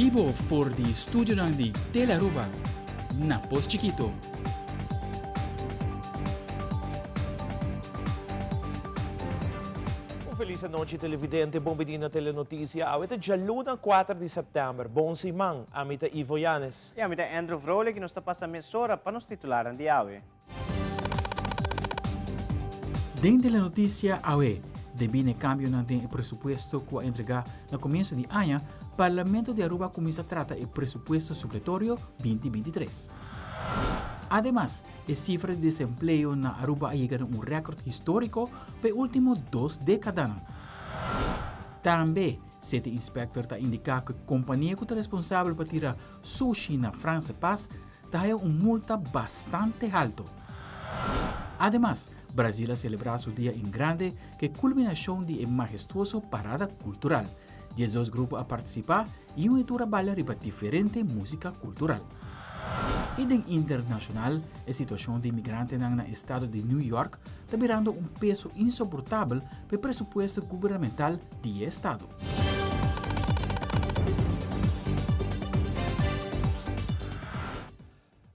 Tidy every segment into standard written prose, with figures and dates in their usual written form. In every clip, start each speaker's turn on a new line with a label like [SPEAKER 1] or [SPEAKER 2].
[SPEAKER 1] bibo for di studionan di Telearuba na Pos Chikito.
[SPEAKER 2] Un felis anochi televidente, bon bini na Telenoticia. Awe ta djaluna kuater di sèptèmber. Bon siman. Ami ta Ivo Yanes.
[SPEAKER 3] I ami ta Andrew Vrolijk i nos ta pasa mesora pa nos titularnan di awe.
[SPEAKER 1] Den Telenoticia awe, debí na e kambionan den e presupuesto ku a entregá na komienso di aña, Parlamento di Aruba a kuminsá trata e presupuesto supletorio binti 23. Ademas, e sifra di desempleo na Aruba a yega na un rèkòrt históriko pa e último dos dékadanan. Tambe, City Inspector ta indiká ku e kompania ku ta responsabel pa tira sushi na Franse Pas ta haya un multa bastante halto. Ademas, Brazil a selebrá su dia en grande ku e kulminashon di e mahestuoso parada kultural. 12 grupo a partisipá i un e tur a baila riba diferente músika kultural. I den internashonal, e situashon di migrantenan na estado di New York ta birando un peso insoportabel pa e presupuesto gubernamental di e estado.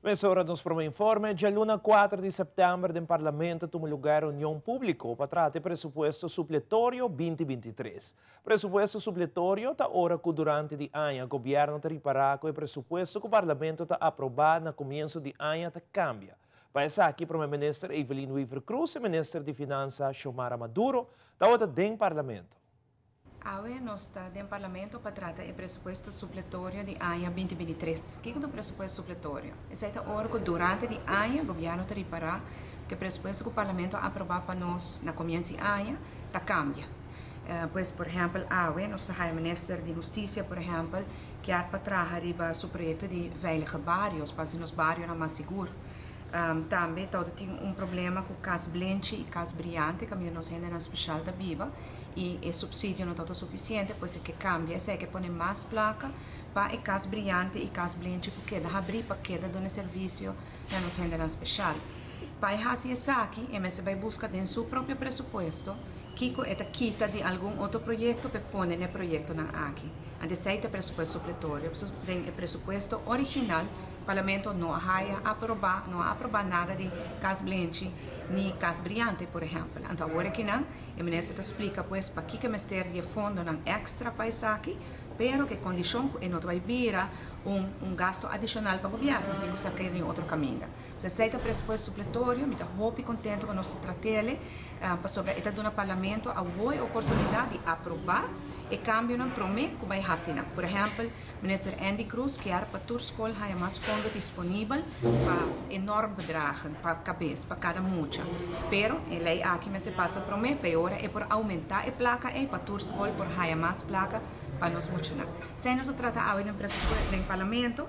[SPEAKER 2] Mesora nos prome informe, djaluna kuater di sèptèmber den Parlamento tuma lugá e reunion públiko pa trata e presupuesto supletorio binti 23. Presupuesto supletorio ta ora ku durante di aña gobièrnu ta ripará ku e presupuesto ku Parlamento ta aprobá na komienso di aña ta kambia. Pa esaki Prome Minister Evelyn Wever-Croes i Minister di Finansa Xiomara Maduro tabata den Parlamento.
[SPEAKER 4] Awe nos ta den Parlamento pa trata e presupuesto supletorio di aña 2023. Kiko ta un presupuesto supletorio? Esei ta ora ku durante di aña gobièrnu ta ripará ku e presupuesto ku Parlamento a aprobá pa nos na komienso di aña ta kambia. Pues por ehèmpel awe nos ta haya Minister di Hustisia por ehèmpel kier pa traha riba su proyekto di Veilige Barios pa hasi nos barionan mas sigur. Tambe tawata tin un problema ku Kas Blenchi i Kas Briante kaminda nos hendenan speshal ta biba i e supsidio no tawata sufisiente pues e ke kambia esei ke pone mas plaka pa e Kas Briante i Kas Blenchi ku keda habrí pa keda duna servisio na nos hendenan speshal. Pa e hasi esaki e mester bai buska den su propio presupuesto Kiko e ta kita di algun otro proyekto p'e pone n'e proyektonan aki? Anto esei ta e presupuesto supletorio. Pasobra den e presupuesto original Parlamento no a haya aprobá, no a aprobá nada di Kas Blenchi ni Kas Briante, por ehèmpel. Anto awor akinan e minister ta splika pues pakiko e mester di e fondonan èkstra pa esaki, pero ku e kondishon ku e no ta bai bira un un gasto adishonal pa gobièrnu, tin ku sak'é di un otro kaminda. Pues esei ta presupuesto supletorio. Mi ta hopi kontento ku nos ta trat'el. Pasobra e ta duna Parlamento awo e oportunidat di aprobá e kambionan promé ku bai hasi nan. Por ehèmpel, Minister Endy Croes kier pa tur skol haña mas fondo disponibel pa e normbedragen pa kabes pa kada mucha. Pero e lei aki mester pasa promé pa e ora e por oumentá e plaka ei pa tur skol por haña mas plaka pa nos muchanan. Esei nos a trata awe den den Parlamento.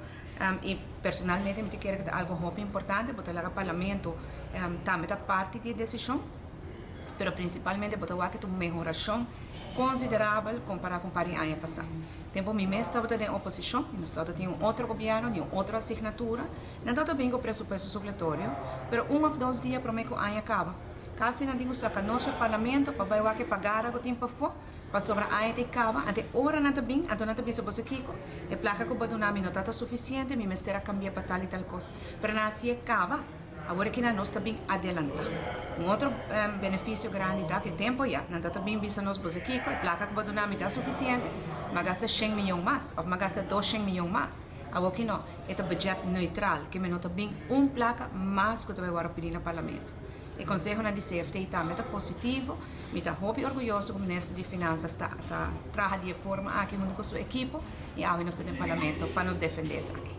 [SPEAKER 4] I personalmente mi ta kere ku ta algu hopi importante, bo ta laga parlamento tambe ta parti di e desishon, pero prinsipalmente bo ta wak ta un mehorashon konsiderabel kompará ku un par di aña pasá. Tempu mi mes tabata den oposishon i nos tabata tin un otro gobièrnu di un otro asignatura, nan tabata bin ku presupuesto supletorio, pero un òf dos dia promé ku aña kaba, kasi nan tin ku saka nos for parlamento pa bai wak e pagara ku tin pafó. Pasobra aña ta e kaba, ante ora nan ta bin, anto nan ta bisa boso kiko? E plaka ku bo a duna mi no ta ta sufisiente, mi mester a kambia pa tal i tal kos. Pero nan hasi e kaba. Awor aki nan nos ta bin adelantá. Un otro benefisio grandi ta ku e tempu ya, nan ta ta bin bisa nos boso kiko? E plaka ku bo a duna mi ta sufisiente, mi a gasta shen miyon mas, òf mi a gasta doshen miyon mas. Awor ki no, e ta budget neutral, ke mi no ta bin un plaka mas ku ta bai wòrdu pidi na parlamento. E konsehonan di CFT tambe ta positivo. Mi ta hopi orguyoso ku Minister di Finansas ta ta traha di e forma aki huntu ku su ekipo i awe nos ta den Parlamento pa nos defende esaki.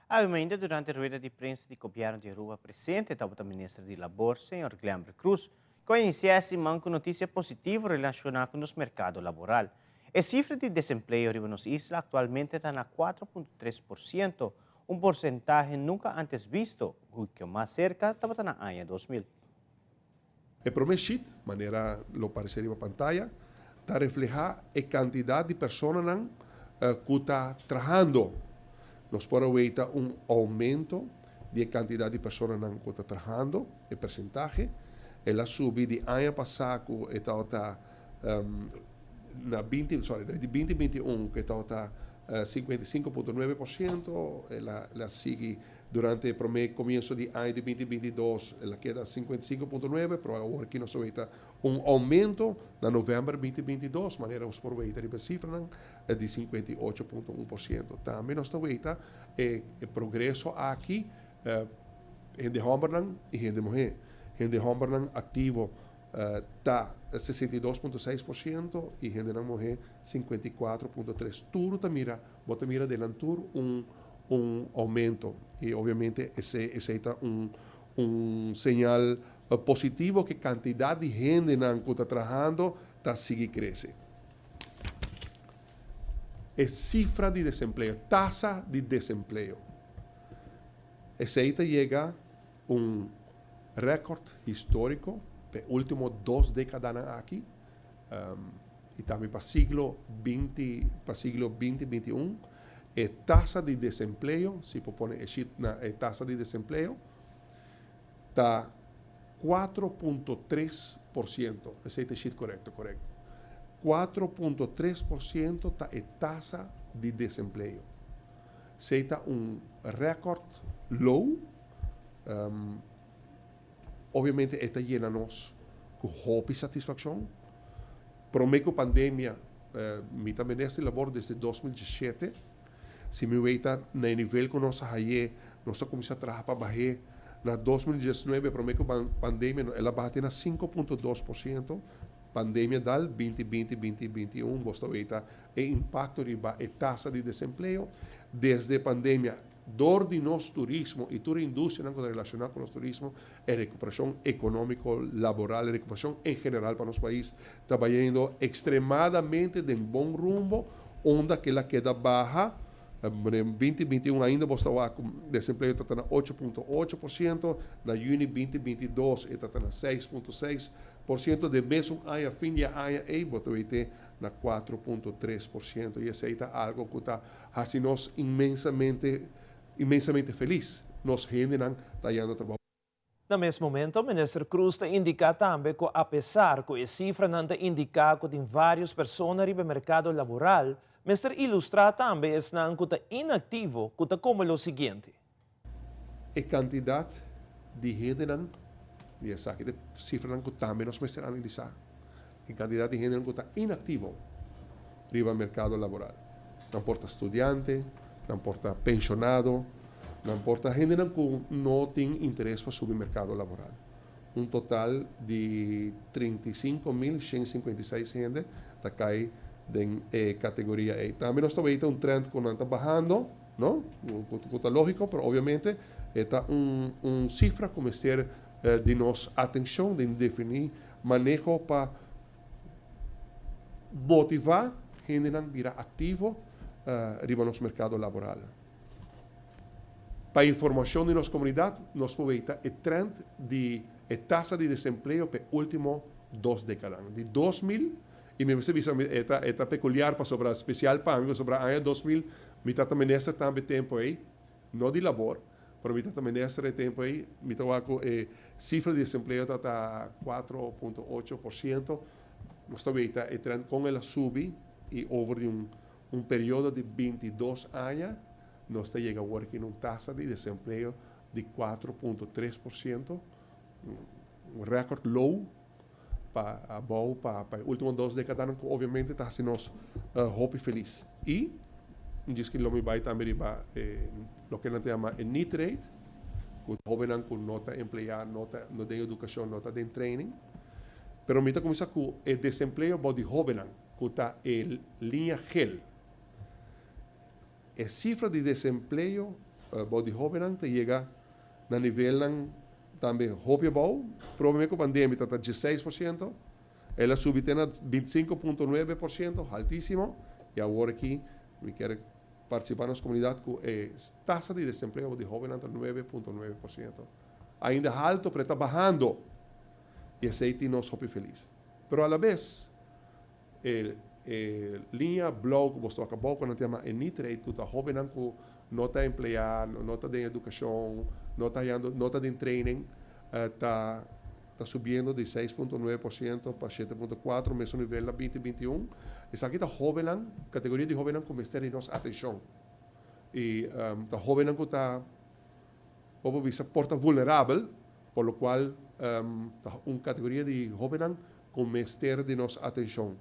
[SPEAKER 3] Awe mainta durante rueda di prensa di Gobierno di Aruba presente tabata Minister di Labor, señor Glenbert Croes, cu a inicia e siman cu noticia positivo relaciona cu nos mercado laboral. E cifra di desempleo riba nos isla actualmente ta na 4.3%, Un porsentahe nunka antes bisto, huikio mas serka tabata na aña 2000.
[SPEAKER 5] E promé sheet, manera lo paresé riba pantaya, ta reflehá e kantidat di personanan ku ta trahando. Nos por a weita un oumento di e kantidat di personanan ku ta trahando, e persentahe. El a subi di aña pasá ku e tabata na binti, sorry, di 2021 ku e tabata. 55.9%, el a sigui durante prome comienso di aña di 2022, el a keda 55.9, pero awor aki nos ta un aumento na november 2022, manera nos por weta riba cifranan di 58.1%. Tambe nos ta weta e progreso aki hende hombernan y hende muhe. Hende hombernan activo ta 62.6% y hendenan muhe 54.3%. Tur ta mira, bo ta mira den tur un aumento y obviamente esey ta un señal positivo cu cantidad di hendenan cu ta trahando ta sigui crece. E cifra di desempleo, tasa di desempleo. Esey ta yega un record historico pa ultimo 2 decadanan aki y tambe pa siglo 20, pa siglo 20, 21, e tasa di desempleo, si por pone e sheet na e tasa di desempleo, ta 4.3%. Esey ta e sheet corecto. 4.3% ta e tasa di desempleo. Esey ta un record low. Obviamente, e ta yena nos cu hopi satisfaccion. Prome cu pandemia, mi ta minister di Labor desde 2017. Si mi weta na nivel cu nos a haye, nos a cuminsa traha pa bahe na 2019, prome cu pandemia, el a bati na 5.2%. Pandemia dal 2020, 2021, bo ta weta e impacto riba e tasa di desempleo. Desde pandemia, dor di nos turismo y tur industria relaciona cu nos turismo, e recuperacion economico, laboral, recuperacion en general pa nos pais, ta bayendo extremadamente di bon rumbo, unda cu el a keda baha. En 2021 ainda bo ta cu desempleo ta na 8.8%, na juni 2022 ta na 6.6%, di mesun aña, fin di aña, y bo ta na 4.3%. Y esey ta algo cu ta haci nos inmensamente, inmensamente feliz. Nos hendenan ta hayando trabou.
[SPEAKER 2] Na mesun momento, Minister Croes ta indica tambe cu apesar cu e cifranan ta indica cu tin varios persona riba mercado laboral, mester ilustra tambe esnan cu ta inactivo, cu ta como lo siguiente.
[SPEAKER 5] E cantidad di hendenan, y esaki ta cifranan cu tambe nos mester analisa, e cantidad di hendenan cu ta inactivo riba mercado laboral. Nan por ta studiante, nan por ta pensionado, nan por ta hendenan cu no tin interes pa subi mercado laboral. Un total di 35.156 hende ta cay den categoria A. Tambe nos ta weta un trend cu ta bahando, no? Cu ta logico, pero obviamente ta un cifra cu mester di nos atencion di defini maneho pa motiva hendenan bira activo riba nos mercado laboral. Pa informacion di nos comunidad, nos por weta e trend di e tasa di desempleo pa ultimo 2 decada. Di 2000, y mi bisa, ta peculiar pa sobre special pa mi, sobre aña 2000, mi tata minister tambe tempo ey, no di Labor, pero mi tata minister e tempo ey, mi tata cu e cifra di desempleo ta 4.8%. Nos ta weta e trend con el a subi y over di un periodo di 22 aña, nos ta yega awor na un tasa di desempleo di 4.3%, un record low pa abou pa ultimo 2 decada, cu obviamente ta haci nos hopi feliz. Y dice cu lo mi bay tambe riba loke nan ta yama e NEET rate, cu hobennan cu no ta emplea, no tin educacion, no ta den training. Pero mi ta cuminsa cu e desempleo bou di hobennan, cu ta e liña geel. E cifra di desempleo bou di hobennan ta yega na nivel tambe hopi abou, probablemente cu pandemia ta 16%, el a subi te na 25.9%, altisimo, y awor aki mi kier participa na comunidad cu e tasa di desempleo di hobennan ta 9.9%. Ainda halto, pero ta bahando. Y esey ta nos hopi feliz. Pero a la vez, e liña blauw cu bo a caba cu nan yama e NEET rate, cu ta hobennan cu no ta emplea, no ta den educacion, no ta den training, ta ta subiendo di 6.9% pa 7.4, mesun nivel na 2021. Esaki ta hobennan, categoria di hobennan cu mester di nos atencion. Y ta hobennan cu ta, bo por bisa, por ta vulnerabel, por lo cual ta un categoria di hobennan cu mester di nos atencion.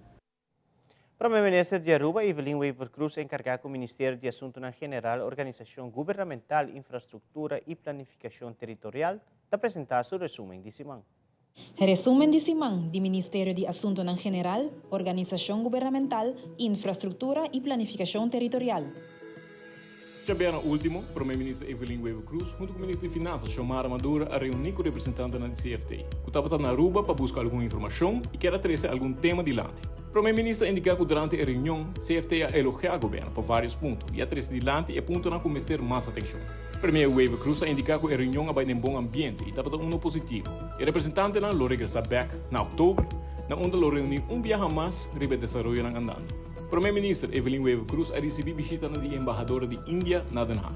[SPEAKER 3] Prome Minister di Aruba, Evelyn Wever-Croes, encarga cu Ministerio di Asuntonan General, Organisacion Gubernamental, Infrastructura y Planificacion Territorial, ta presenta su resumen di siman.
[SPEAKER 6] Resumen di siman di Ministerio di Asuntonan General, Organisacion Gubernamental, Infrastructura y Planificacion Territorial.
[SPEAKER 7] Djabièrnè último, Prome Minister Evelyn Wever-Croes huntu ku Minister di Finansa Xiomara Maduro a reuní ku representantenan di CFT, ku tabata na Aruba pa buska algun informashon i kier a trese algun tema dilanti. Prome Minister a indiká ku durante e reunion, CFT a elogiá gobièrnu pa vários punto i a trese dilanti e puntonan ku mester mas atenshon. Premier Wever-Croes a indiká ku e reunion a bai den bon ambiente i tabata uno positivo. E representantenan lo regresá bèk na òktober, na unda lo reuní un biaha mas riba e desaroyonan andando. Prome Minister Evelyn Wever-Croes a ricibi bishitanan di embahadora di India na Den Haag.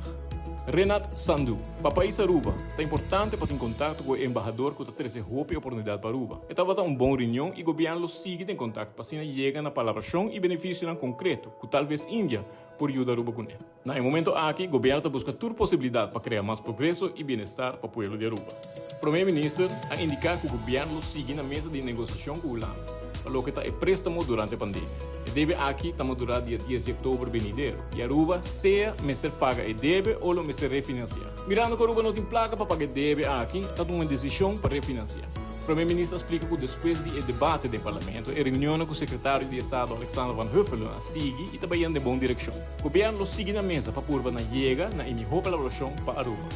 [SPEAKER 7] Renat Sandhu, Pa pais Aruba, ta importante pa tin contacto cu e embahador cu ta trece hopi oportunidad pa Aruba. E tabata un bon reunion y gobierno lo sigui den contact pa asina yega na palabracion y beneficionan concreto cu talves India por yuda Aruba cune. Na e momento aki, gobierno ta busca tur posibilidad pa crea mas progreso y bienestar pa pueblo di Aruba. Prome Minister a indica cu gobierno lo sigui na mesa di negociacion cu Hulanda pa loke ta e prestamo durante pandemia. E debe aki ta madura dia dies di october benidero y Aruba sea mester paga e debe o lo mester refinancia. Mirando cu Aruba no tin placa pa paga e debe aki, ta tuma e decision pa refinancia. Prome Minister a splica cu despues di e debate den Parlamento, e reunionnan cu Secretario di Estado Alexander van Huffelen a sigui y ta bayendo den bon direccion. Gobierno lo sigui na mesa pa purba na yega na e miho palabracion pa Aruba.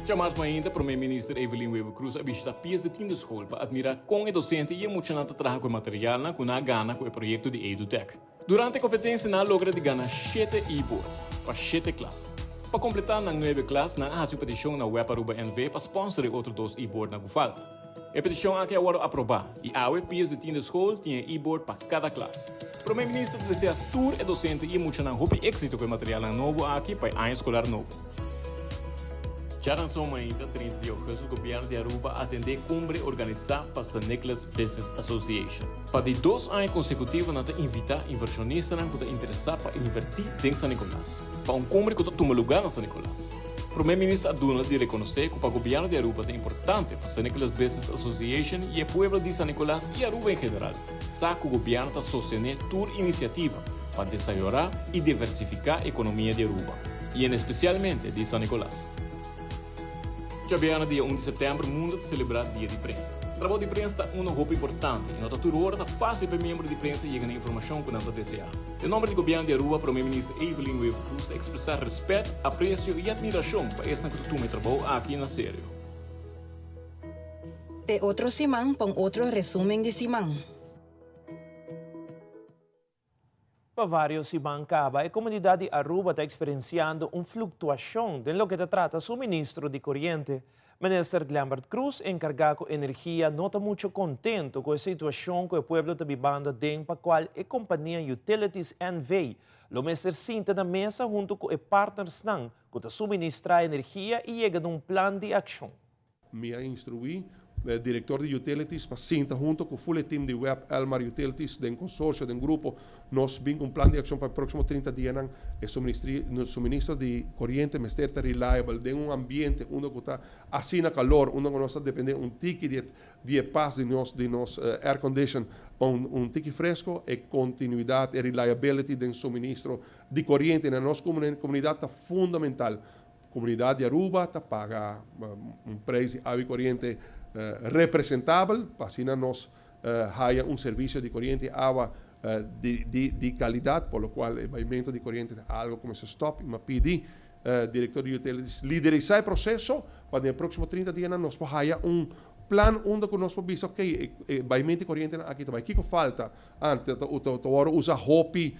[SPEAKER 7] Djamas mainta Prome Minister Evelyn Wever-Croes a bishita Pies de Tiende School pa admira con e docente y e muchanan ta traha cu e materialnan cu nan a gana cu e proyecto di EduTech. Durante e competencia nan a logra di gana shete e-board pa shete klas. Pa completa nan nuebe klas nan a haci un peticion na Web Aruba NV pa sponsor e otro dos e-boardnan cu falta. E peticion aki a wordo aproba y awe Pies de Tiende School tin e e-board pa cada klas. Prome Minister ta desea tur e docente y e muchanan hopi exito cu e materialnan nobo aki pa e aña escolar nobo. Djaranson mainta, 30 di augustus, Gobierno di Aruba a atende e cumbre organisa pa San Nicolas Business Association. Pa di dos aña consecutivo nan ta invita inversionistanan cu ta interesa pa inverti den San Nicolas, pa un cumbre cu ta tuma lugar na San Nicolas. Prome Minister a duna di reconoce cu pa Gobierno di Aruba ta importante pa San Nicolas Business Association y e pueblo di San Nicolas y Aruba en general sa cu Gobierno ta sostene tur iniciativa pa desayora y diversifica economia di Aruba y en especialmente di San Nicolas. Djabièrnè dia un di sèptèmber mundo ta selebrá Dia di Prensa. Trabou di prensa ta uno hopi importante i no ta tur ora ta fásil pa e miembro di prensa yega na informashon ku nan ta deseá. Den nòmber di Gobièrnu di Aruba, Promé Minister Evelyn Wever-Croes ta ekspresá rèspèt, apresio i atmirashon pa esnan ku ta tuma e trabou aki na serio.
[SPEAKER 6] Te otro siman pa un otro resumen di siman.
[SPEAKER 2] Pa varios siman caba e comunidad di Aruba ta experienciando un fluctuacion den loke ta trata suministro di coriente. Minister Glenbert Croes encarga cu energia no ta mucho contento cu e situacion cu e pueblo ta bibando aden pa cual e compania Utilities NV lo mester sinta na mesa hunto cu e partnersnan cu ta suministra energia y yega na un plan di accion.
[SPEAKER 5] Mi a instruí e director di Utilities pa sinta hunto cu full e team di web Elmar Utilities den consorcio, den grupo. Nos bin cu un plan di accion pa e proximo 30 dianan. E suministro di coriente mester ta reliable den un ambiente unda cu ta asina calor, unda cu nos ta depende un tiki di e di e pas di nos di nos air condition pa un un tiki fresco. E continuidad, e reliability den suministro di coriente na nos comunidad ta fundamental. Comunidad di Aruba ta paga un prijs di awa y coriente representabel pa asina nos haya un servicio di coriente y awa di calidad, por lo cual e baimento di coriente ta algo cu mester stop y mi a pidi director di Utilities liderisa e proceso pa den e proximo 30 dianan nos por haya un plan unda cu nos por bisa ok e baimento di corientenan aki ta bay kico falta antes ta worde usa hopi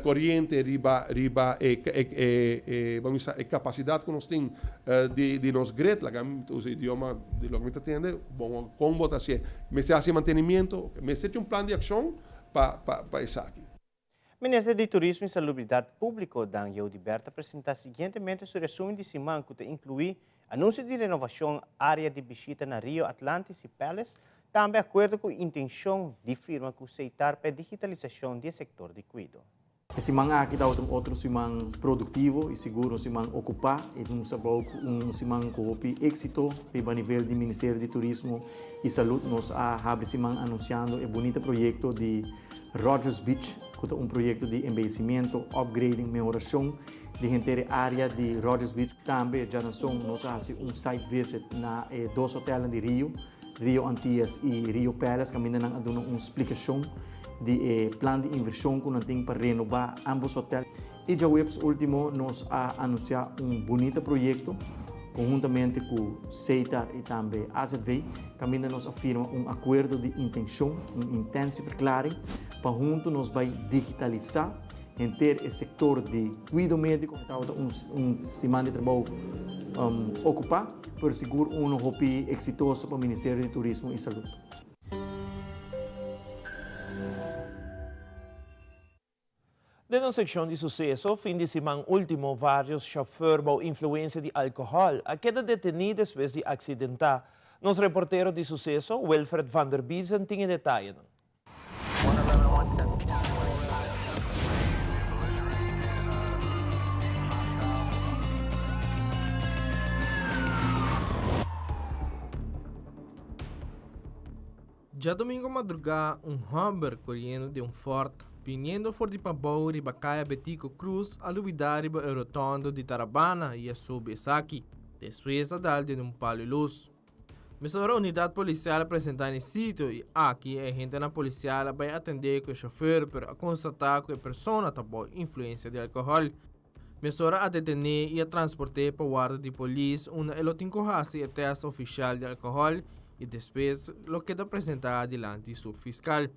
[SPEAKER 5] Coriente riba riba e e bo bisa e capacidad cu nos tin di di nos grid, laga mi ta usa idioma di loke mi ta tende, bon con bo ta hacié? Mester haci mantenimiento? Mester tin un plan di accion pa pa pa esaki.
[SPEAKER 3] Minister di Turismo y Salubridad Publico, Dan Joudibert, ta presenta siguientemente su resumen di siman cu ta inclui. Anuncio di renovacion area di bishita na Rio Atlantis y Palace, tambe acuerdo cu intencion di firma cu Seitar pa e digitalisacion di e sector di cuido.
[SPEAKER 8] E siman aki tabata un otro siman productivo y sigur un siman ocupa y nos a bou cu un siman cu hopi exito riba nivel di Ministerio di Turismo y Salud. Nos a habri siman anunciando e bunita proyecto di Rogers Beach cu ta un proyecto di embeyecimiento, upgrading, mehoracion di henter e area di Rogers Beach. Tambe djaranson nos a haci un site visit na e dos hotelnan di Rio, Rio Antillas y Rio Palace caminda nan a duna un splicacion di e plan di inversion cu nan tin pa renoba ambos hotel. Y djaweps ultimo nos a anuncia un bunita proyecto conhuntamente cu Seitar y tambe AZV caminda nos a firma un acuerdo di intencion, un intentieverklaring, pa hunto nos bay digitalisa Henter e sector di cuido medico tabata un siman di trabou ocupa, pero sigur uno hopi exitoso pa Ministerio di Turismo y Salud.
[SPEAKER 2] Den un seccion di suceso, fin di siman ultimo varios chauffeur bou influencia di alcohol a keda deteni despues di accidenta. Nos reportero di suceso, Wilfred van der Biezen tin e detayenan.
[SPEAKER 9] Djadomingo madrugá un hòmber koriendo den un Ford biniendo for di pabou riba Kaya Betico Cruz a lubidá riba e rotondo di Tarabana i a subi esaki. Despues a dal den un palu lus. Mesora unidat polisial a presentá na e sitio i aki e agentenan polisial a bai atendé ku e shofer pero a konstatá ku e persona ta bou influensia di alkohòl. Mesora a detené i a transport'é pa warda di polis unda e lo tin ku hasi e tèst ofishal di alkohòl i despues lo keda presentá dilanti su fiskal.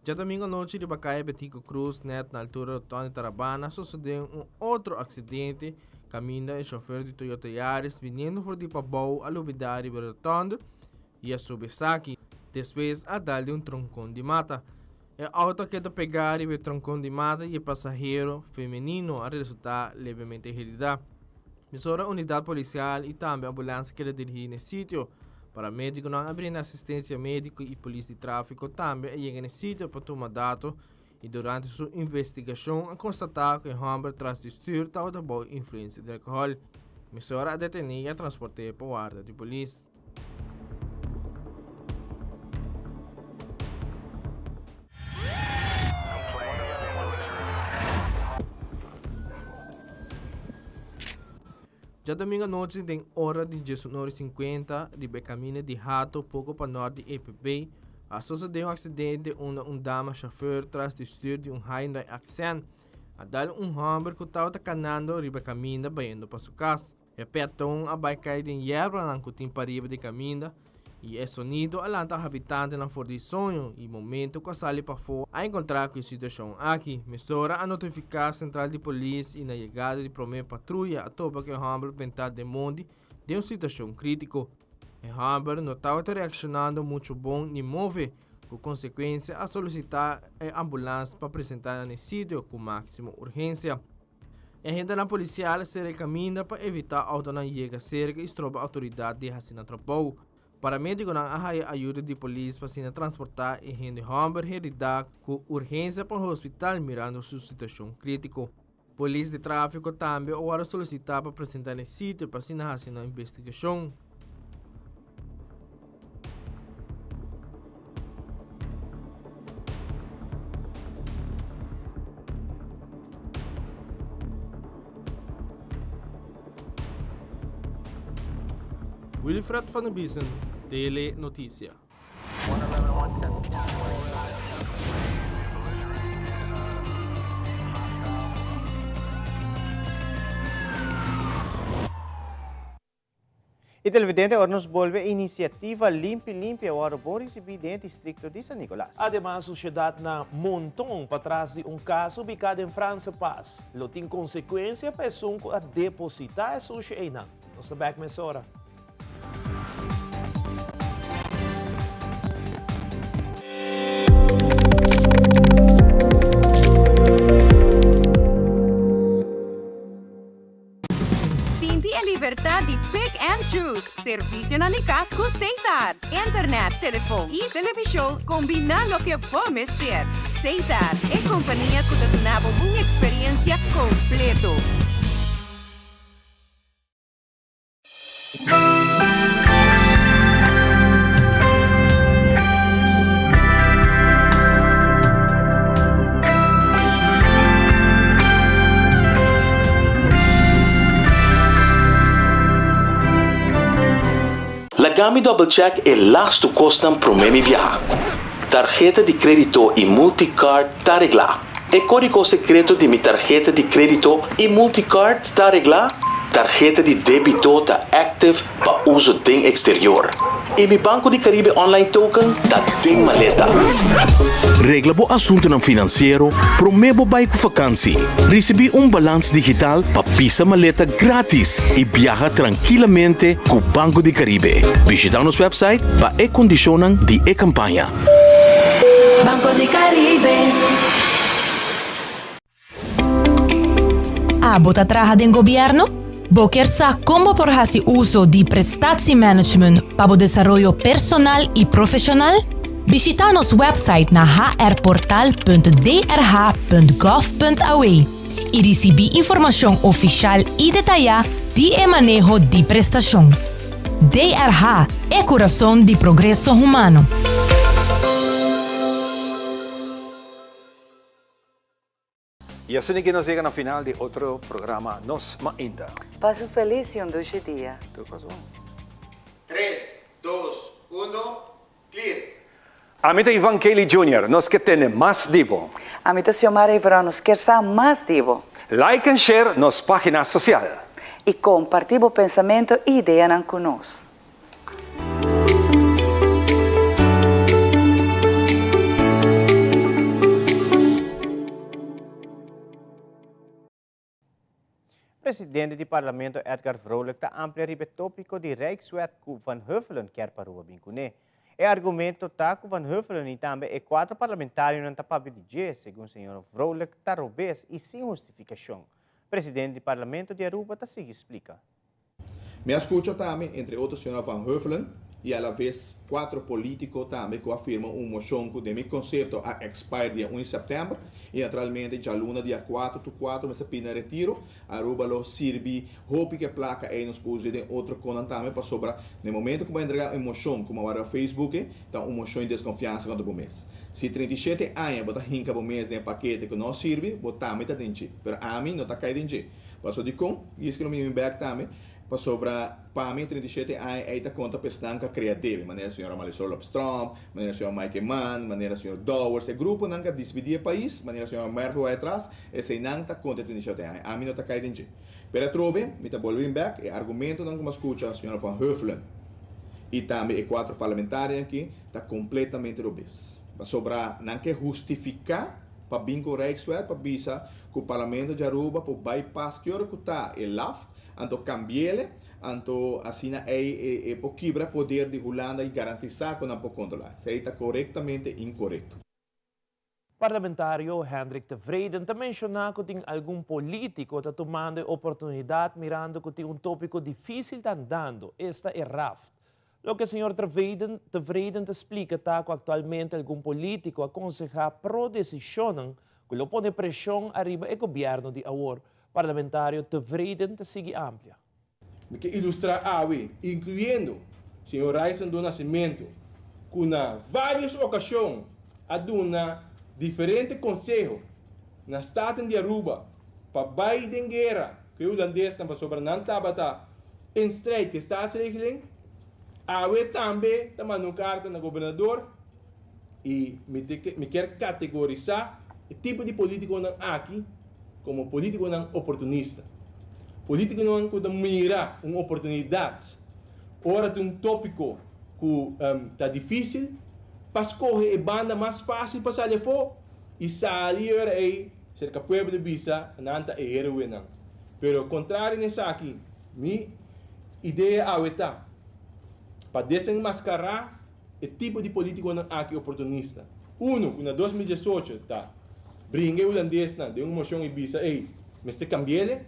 [SPEAKER 9] Djadomingo anochi riba kaya Betico Cruz net na altura di Tony Tarabana sosode un otro aksidente kaminda e shofer di Toyota Yaris biniendo for di pabou a lubida riba rotonde i a subi esaki. Despues a dal di un tronkon di mata. E auto a keda pega riba e tronkon di mata i e pasahero femenino a resulta levemente herida. Mesora unidat polisial i tambe ambulans a keda dirigí na e sitio. Paramedikonan a brinda asistensia médiko i polis di tráfiko tambe a yega na e sitio pa tuma dato i durante su investigashon a konstatá ku e hòmber tras di stür tabata bou influensia di alkohòl. Mesora a detené i a transport'é pa warda di polis. Djadomingo anochi den ora di diesunora i sinkuenta riba e kaminda di Hato poko pa nort di EPB a sosode un aksidente unda un dama shofùr tras di stür di un Hyundai Accent a dal un hòmber ku tabata kanando riba e kaminda bayendo pa su kas. E peaton a bai kai den yerbanan ku tin pariba di kaminda i e sonido a lanta habitantenan for di soño i momento ku a sali pafó a enkontrá ku e situashon aki. Mesora a notifiká sentral di polis i na yegada di promé patruya a topa ku e hòmber bentá den mondi den un situashon krítiko. E hòmber no tabata reakshonando muchu bon ni move, ku konsekuensia a solisitá e ambulans pa presentá na e sitio ku máksimo urgensia. E agentenan polisial a sera e kaminda pa evitá outonan yega serka i stroba outoridat di hasi nan trabou. Paramedikonan a haya ayuda di polis pa asina transportá e hende hòmber heridá ku urgensia pa hospital mirando su situashon krítiko. Polis di tráfiko tambe a wòrdu solisitá pa presentá na e sitio pa asina hasi nan investigashon. Wilfred van der Biesen, Tele Noticia.
[SPEAKER 3] Y televidente, ora nos bolbe e iniciativa Limpi Limpi a worde bon ricibi den e districto di San Nicolas.
[SPEAKER 2] Ademas suciedad na monton patras di un cas ubica den Franse Pas lo tin consecuencia pa esun cu a deposita e sushi eynan. Nos ta bek mesora.
[SPEAKER 10] libertad di pick and choose. Servicionan di cas cu Setar. Internet, telefon y television combina loke bo mester. Setar, e compania cu ta duna bo un experiencia completo.
[SPEAKER 11] Laga mi double check e lastu kosnan promé mi biaha. Tarheta di krédito i multicard ta reglá. E kódigo sekreto di mi tarheta di krédito i multicard ta reglá? Tarheta di débito ta active pa uso den eksterior. I mi Banco di Caribe Online Token ta den maleta. Regla bo asuntunan finansiero promé bo bai ku fakansi. Risibí un balans digital pa pisa maleta grátis i biaha trankilamente ku Banco di Caribe. Bishitá nos wèpsait pa e kondishonnan di e kampaña.
[SPEAKER 12] Banco di Caribe.
[SPEAKER 6] Abo ta traha den gobièrnu? Bo kier sa kon bo por hasi uso di prestatiemanagement pa bo desaroyo personal i profeshonal? Bishitá nos wèpsait na hrportal.drh.gov.aw i risibí informashon ofishal i detayá di e maneho di prestashon. DRH, e kurason di progreso humano.
[SPEAKER 13] Y asina ki nos yega na final di otro programa Nos Mainta.
[SPEAKER 14] Pasa un felis y un dushi dia.
[SPEAKER 13] Tur cos bon.
[SPEAKER 15] Tres, dos, uno, clear!
[SPEAKER 13] Ami ta Ivan Kelly Junior, nos ke tene mas di bo.
[SPEAKER 14] Ami ta Xiomara Iverón, nos kier sa mas di bo.
[SPEAKER 13] Like en share nos pagina social.
[SPEAKER 14] Y comparti bo pensamento y ideanan cu nos.
[SPEAKER 3] Presidente di Parlamento Edgar Vrolijk ta amplia riba e tópiko di Rijkswet ku Van Huffelen kier pa Aruba bin kuné. E argumento ta ku Van Huffelen i tambe e kuater parlamentarionan ta papia di dje, segun señor Vrolijk ta robes i sin hustifikashon. Presidente di Parlamento di Aruba ta sigui splika.
[SPEAKER 16] Mi a scucha tambe, entre otro señora Van Huffelen y a la vez cuatro politico tambe cu a firma un mocion cu den mi concepto a expire dia un di september y naturalmente djaluna dia cuatro tu cuatro mester pidi nan retiro. Aruba lo sirbi hopi cu e placa ey nos por usa den otro conan tambe pasobra na e momento cu bo a entrega un mocion cu bo a wara Facebook e ta un mocion di desconfiansa contra bo mes. Si 37 aña bo ta hinca bo mes den e pakete cu no sirbi bo tambe ta den dje pero ami no ta cay den dje. Paso dikon? Djis ku lo mi bek tambe, pasobra pa mi 37 aña ei ta konta pa esnan ku a krea debe, manera señora Marisol Lopez Tromp, manera señor Mike Eman, manera señor Dowers, e gruponan ku a dispidí e pais, manera señora Murphy wak atras, eseinan ta konta e 37 aña. Ami no ta kai den dje. Pero atrobe, mi ta bolbe bin bek, e argumentonan ku mi a skucha señora Van Huffelen i tambe e kuater parlamentarionan aki ta kompletamente robes. Pasobra nan ke hustifiká pa bin ku Rijkswet pa bisa Ku Parlamento di Aruba por bai pas ki ora ku ta e laft, anto kambiele, anto asina ei e e por kibra poder di Hulanda i garantisá ku nan por kontrolá. Esei ta korektamente inkorekto.
[SPEAKER 2] Parlamentario Hendrik Tevreden ta menshoná ku tin algun polítiko ta tumando e oportunidat mirando ku tin un tópiko difísil ta andando, esta e raft. Loke señor Tevreden Tevreden ta splika ta ku aktualmente algun polítiko a konsehá pro desishonnan ku lo pone preshon ariba e gobièrnu di awor. Parlamentario Tevreden ta sigui amplia.
[SPEAKER 17] Mi ke ilustrá awe, inkluyendo señor Ryson do Nascimento, ku na vários okashon a duna diferente konseho na Staten di Aruba pa bai den guera ku e hulandesnan pasobra nan tabata in strijd ku e staatsregeling. Awe tambe ta manda un karta na gobernador i mi mi kier kategorisá e tipo di politikonan aki komo politikonan oportunista. Politikonan ku ta mira un oportunidat ora tin un topiko ku ta difisil pa skohe e banda mas fasil pa sali afó i sali e ora ei serka pueblo bisa nan ta e heroenan. Pero kontrario na esaki mi idea awe ta pa desenmaskará E tipo di politiconan aki oportunista. Uno cu na 2018 ta bringa e hulandesnan den un mocion y bisa ey mester cambiele.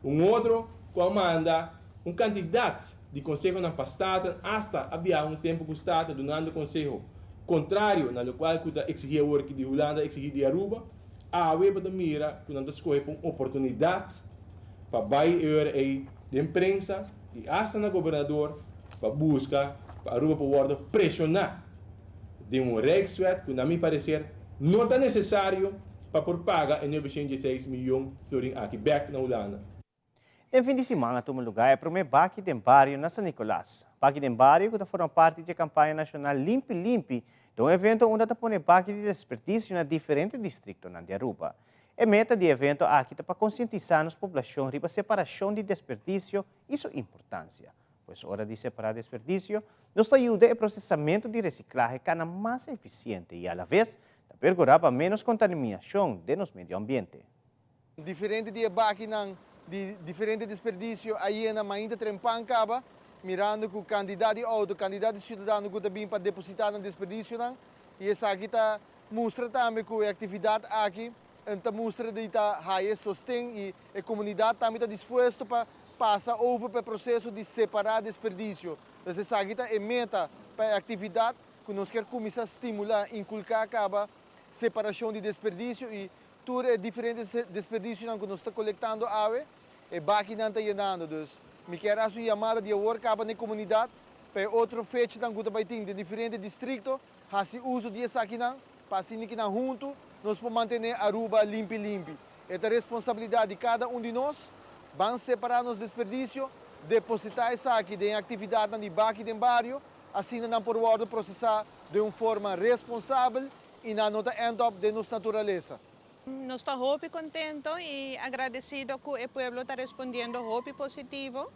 [SPEAKER 17] Un otro cu a manda Un kantidat di konsehonan pa Staten asta a biaha un tempu ku Staten dunando konseho kontrario na lokual ku ta eksigí awor ki di Hulanda a eksigí di Aruba. Awe bo ta mira ku nan ta skohe pa un oportunidat pa bai e ora ei den prensa i asta na gobernador pa buska pa Aruba por wòrdu preshoná den un rijkswet ku na mi pareser no ta nesesario pa por paga e 916 miyon florin aki bèk na Hulanda.
[SPEAKER 3] Den fin di siman a tuma lugá e promé Baki den Bario na San Nicolas. Baki den Bario ku ta forma parti dje kampaña nashonal Limpi Limpi ta un evento unda ta pone baki di desperdisio na diferente distriktonan di Aruba. E meta di e evento aki ta pa konsientisá nos poblashon riba separashon di desperdisio i su importansia. Pues ora di separá desperdisio, nos ta yuda e prosesamentu di resiklahe kana mas efisiente i alaves ta pergurá pa ménos kontaminashon den nos medio ambiente.
[SPEAKER 15] Diferente di e bakinan di diferente desperdicio a yena mainta trempan caba, mirando cu cantidad di auto, cantidad di ciudadano cu ta bin pa deposita nan desperdicionan y esaki ta mustra tambe cu e actividad aki ta mustra di ta haya sosten y e comunidad tambe ta dispuesto pa pasa over pa e proceso di separa desperdicio. Dus esaki ta e meta pa e actividad cu nos kier cuminsa stimula, inculca caba separacion di desperdicio y Tur e diferente desperdicionan cu nos ta colectando awe, e bakinan ta yenando. Dus, mi kier haci un yamada di awor caba na e comunidad pa e otro fechanan cu ta bay tin den diferente districto, haci uso di esakinan pa asina kinan hunto nos por mantene Aruba limpi limpi. E ta responsabilidad di cada un di nos, ban separa nos desperdicio, deposita esaki den e actividadnan di baki den bario, asina nan por wordo procesa den un forma responsabel y nan no ta end up den nos naturalesa.
[SPEAKER 18] Nos ta hopi contento y agradecido cu e pueblo ta respondiendo hopi positivo.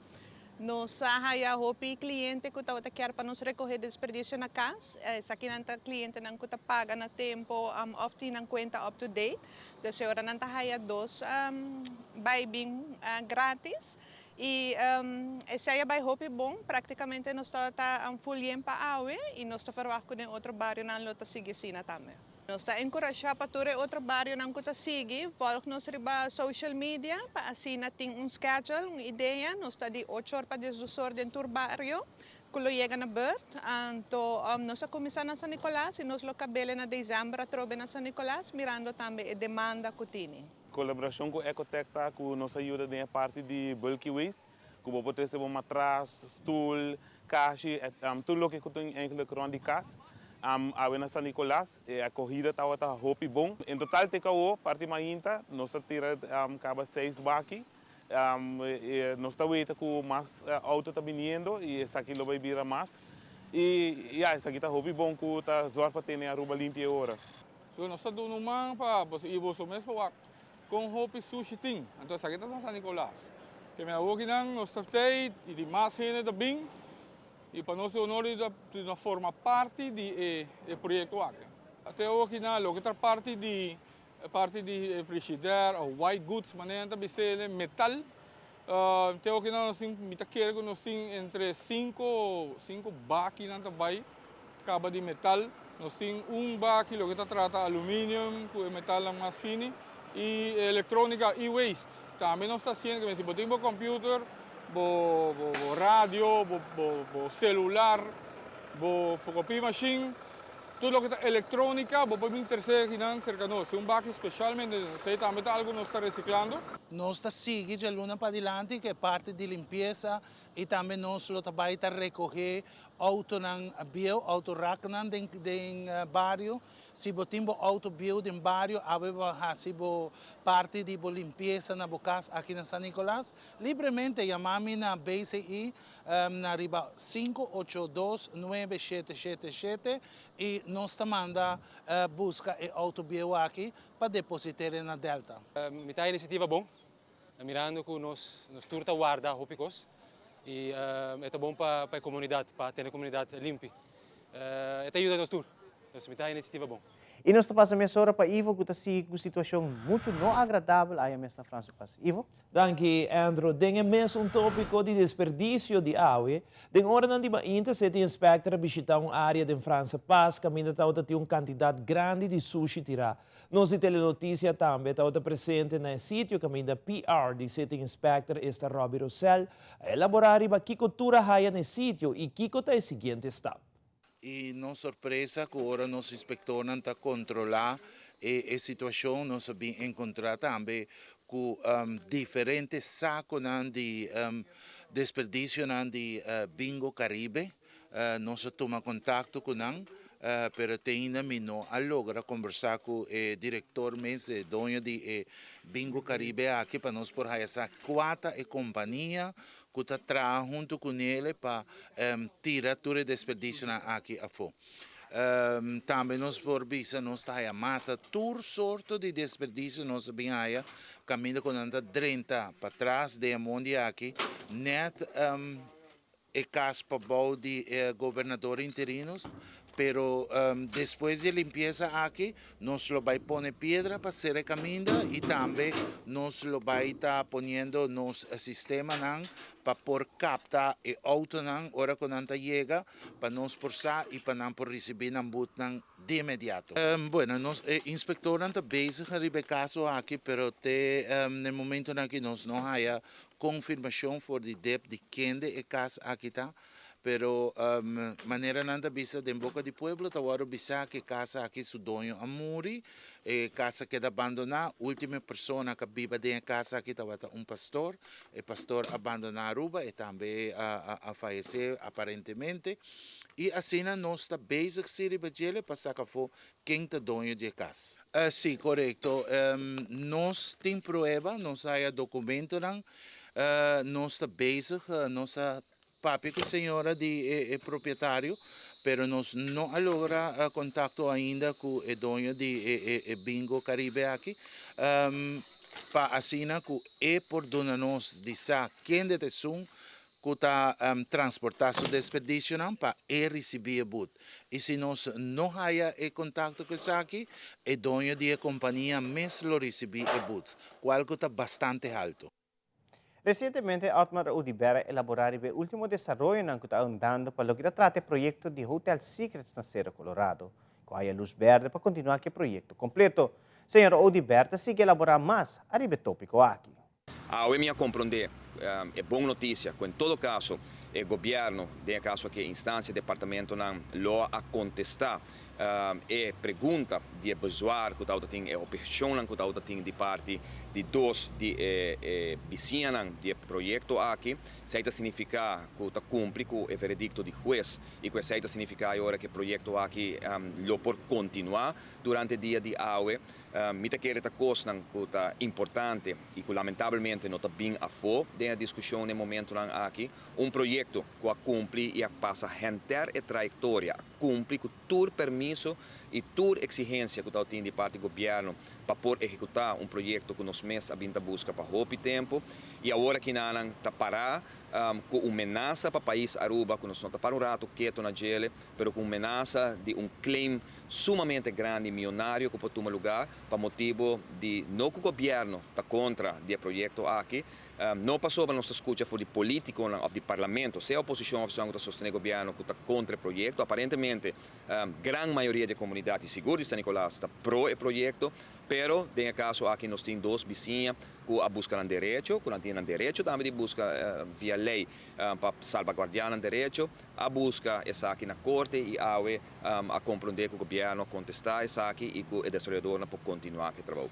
[SPEAKER 18] Nos a haya hopi cliente cu tabata kier pa nos recoge desperdicio na cas. Esakinan ta clientenan cu ta paga na tempo of tin nan cuenta up to date. Dus e ora nan ta haya dos bay bin gratis. Y esey a bay hopi bon, practicamente nos tabata full yen pa awe y nos ta verwacht cu den otro barionan lo ta sigui asina tambe. Nos ta encurasha pa tur e otro barionan cu ta sigui, volg nos riba social media pa asina tin un schedule, un idea. Nos ta di ocho or pa diesdos or den tur bario cu lo yega na beurt. Anto nos a cuminsa na San Nicolas y nos lo cabele na december atrobe na San Nicolas mirando tambe e demanda cu tini.
[SPEAKER 19] Kolaborashon ku Ecotech ta ku nos a yuda den e parti di bulky waste, ku bo por trese bo matras, stul, kashi, tur loke ku tin eigenlijk rònt di kas. Awe na San Nicolas e akohida tabata hopi bon. En total te kawó parti mainta nos a tira kaba seis baki. Nos ta weta ku mas outo ta biniendo i esaki lo bai bira mas. I ya, esaki ta hopi bon ku ta zòrg pa tene Aruba limpi e ora.
[SPEAKER 20] So nos ta duna un man pa boso i boso mes por wak kon hopi sushi tin. Anto esaki ta San Nicolas. Ke mi awokinan nos ta tei i di mas hende ta bin i pa nos e honor di ta forma parti di e proyekto aki. Te awokinan loke ta parti di parti di frishider of white goods manera nan ta bis'e metal te awokinan nos tin mi ta kere ku nos tin entre sinku sinku bakinan ta bai kaba di metal. Nos tin un baki loke ta trata aluminium ku e metalnan mas fini i elektronika, e-waste. Tambe nos ta hasiendo si bo tin bo computer, bo bo radio, bo bo celular, bo fotocopie machine, tur loke ta elektronika bo por bin terse akinan serka nos. Tin un baki specialmente, esei tambe ta algu nos ta resiklando.
[SPEAKER 21] Nos ta sigui djaluna padilanti ku e parti di limpiesa i tambe nos lo ta bai ta rekohé Autonan bieu, autoraknan den den bario. Si bo tin bo auto bieu den bario, awe bo a hasi bo parti di bo limpiesa na bo kas aki na San Nicolas. Libremente yama mi na BCI na riba 582 9777 i nos ta manda buska e auto bieu aki pa deposit'e na Delta.
[SPEAKER 22] Mi ta inisiativa bon, Mirando ku nos nos tur ta warda hopi kos i e ta bon pa pa e komunidat, pa tene komunidat limpi. E ta yuda nos tur. Dus mi ta inisiativa bon.
[SPEAKER 3] Y nos ta pasa mesora pa Ivo cu ta sigui cu situacion mucho no agradabel aya mes na Franse Pas. Ivo?
[SPEAKER 2] Danki, Andrew. Den e mesun topico di desperdicio di awe, den oranan di mainta City Inspector a bishita un area den Franse Pas caminda tabata tin un cantidad grandi di sushi tira. Nos di Telenoticia tambe tabata presente na e sitio caminda PR di City Inspector esta Robbie Rosell a elabora riba kico tur a haya na e sitio y kico ta e siguiente stap.
[SPEAKER 1] Y no sorpresa cu ora nos inspectornan ta controla e situacion nos a bin encontra tambe cu diferente saconan di desperdicionan di Bingo Caribe. Nos a tuma contacto cu nan pero te ainda mi no a logra conversa cu e director mes, e doño di e Bingo Caribe aki pa nos por haya sa cua ta e compania ku ta traha huntu ku nele pa tira tur e desperdisionan aki afó. Tambe nos por bisa nos ta haya mata tur sorto di desperdisio nos a bin haya kaminda ku nan ta drenta patras den e mondi aki nèt e kas pabou di e gobernador interino. Pero despues di e limpiesa aki nos lo bai pone piedra pa sera e caminda y tambe nos lo bai ta poniendo nos sistemanan pa por capta e autonan ora cu nan ta yega pa nos por sa y pa nan por ricibi nan boetnan de inmediato. Bueno, nos e inspectornan ta bezig riba e caso aki pero te na e momentonan aki nos no haya confirmacion for di dep di kende e cas aki ta. Pero manera nan ta bisa den boca di pueblo ta worde bisa cu e casa aki su doño a muri, e casa keda abandona, ultimo persona cu a biba den e casa aki tabata un pastor, e pastor a bandona Aruba, e tambe a fayece aparentemente, y asina nos ta bezig si riba djele pa saca afo ken ta doño di e cas. Si, corecto, nos tin prueba, nos haya documentonan, nos ta bezig, nos a Papia cu señora di e propietario, pero nos no a logra contacto ainda cu e doño di e Bingo Caribe aki, pa asina cu e por duna nos di sa kende ta esun cu ta transporta su desperdicionan pa e ricibi e but. Y si nos no haya e contacto cu esaki, e doño di e compania mes lo ricibi e but, cual cu ta bastante halto.
[SPEAKER 3] Resientemente Otmar Oduber a elaborá riba e último desaroyonan ku ta andando pa loke ta trata e proyekto di Hotel Secrets na Cerro Colorado, ku haya lus bèrdè pa kontinuá ku e proyekto kompleto. Señor Oduber ta sigui elaborá mas ariba e tópiko aki.
[SPEAKER 4] Awe mi a komprondé e bon notisia ku en todo kaso e gobièrnu, den e kaso aki e instansia, departamentonan lo a kontestá E pregunta di e bezwaar ku tabata tin, e obheshonnan ku tabata tin di parti di dos di e bisiñanan di e proyekto aki, esei ta signifiká ku ta kumpli ku e veredikto di hues i ku esei ta signifiká e ora ku e proyekto aki lo por kontinuá durante dia di awe. Mi ta kere ta kosnan ku ta importante i ku lamentabelmente no ta bin afó den e diskushon den momentunan aki. Un proyekto ku a kumpli i a pasa henter e trayektoria, a kumpli ku tur permiso i tur eksigensia ku tabatin di parti gobièrnu pa por ehekutá un proyekto ku nos mes a bin ta buska pa hopi tempu i awor akinanan ta pará ku un menasa pa pais Aruba ku nos no ta para un ratu keto na djele pero ku un menasa di un claim sumamente grandi mionario ku por tuma lugá pa motibu di no ku gobièrnu ta kontra di e proyekto aki. No pasobra nos ta skucha for di polítikonan òf di parlamento, sea oposishon òf esun ku ta sostené gobièrnu ku ta kontra e proyekto. Aparentemente gran mayoria di e komunidat i sigur di San Nicolas ta pro e proyekto, pero den e kaso aki nos tin dos bisiña ku a buska nan derecho, ku nan tin nan derecho tambe di buska via lei pa salbaguardiá nan derecho, a buska esaki na korte i awe a komprondé ku gobièrnu a kontestá esaki i ku e desaroyadornan por kontinuá ku e trabou.